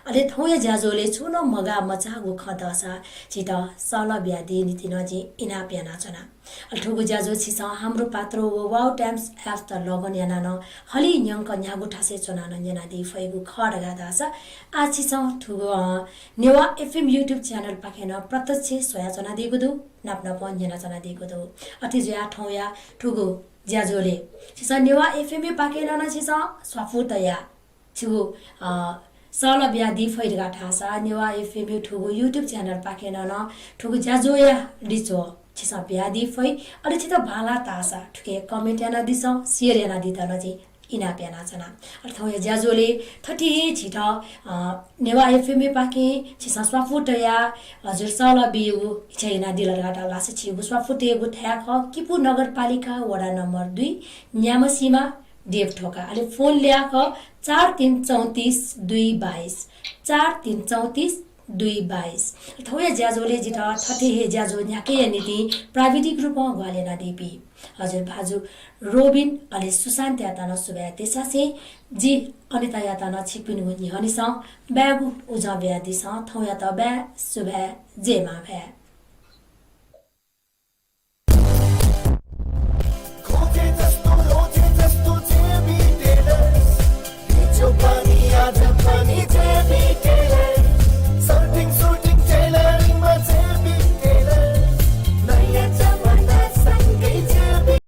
अले थौंया ज्याझ्वलय् छुं नं मगाः मचाःगु खँ दःसा छितः सल्लाह बियादीगु निंतिं नं जिं इनाप यानाच्वना। अले थुगु ज्याझ्वः छिसं हाम्रो पात्रो व Wow Times apps त log on यानाः नं हलिं न्यंक न्ह्यागु थासय् च्वनाः नं न्यनादी फइगु खः धकाः धाःसा आः छिसं थुगु, अ, नेवाः FM YouTube channel पाखें नं प्रत्यक्ष स्वयाच्वनादीगु दु, नाप नाप न्यनाच्वनादीगु दु। अथे जुयाः थौंया थुगु ज्याझ्वलय् छिसं नेवाः FM पाखें नं छिसं स्वापू तयाः छिगु, अ, सल्लाह बियादी फइ धकाः धाःसा नेवाः FM थुगु YouTube channel पाखें नं थुगु ज्याझ्वःया लिच्वः छिसं बियादी फइ। अले छितः बांलाः धाःसा थुके comment यानादिसँ, share यानादीत नं जिं इनाप यानाच्वना। अले थौंया ज्याझ्वलय् थथे हे झीत, अ, नेवाः FM पाखें छिसं स्वापू तयाः हजुर सल्लाह बीगु इच्छा यानादिल धकाः धाःसा छिगु स्वापू तयेगु थाय् खः किपू नगरपालिका वडा नम्बर दुई न्याम्हसिमा देव थोका। अले फोन ल्याख चार तीन चौंतिस दुई बाइस, चार तीन चौंतिस दुई बाइस। थौंया ज्याझ्वलय् जितः थथे हे ज्याझ्वः न्ह्याकेया निंतिं प्राविधिक रूपं ग्वाहालि यानादीपिं हजुर भाजु रोबिन अले सुशान्तयात नं सुभाय् देछासें जि अनितायात नं छिकपिनिगु न्ह्यःनेसं बाय्गु उजं बियादिसँ। थौंयात बाय्, सुभाय्, जय मांभाय्।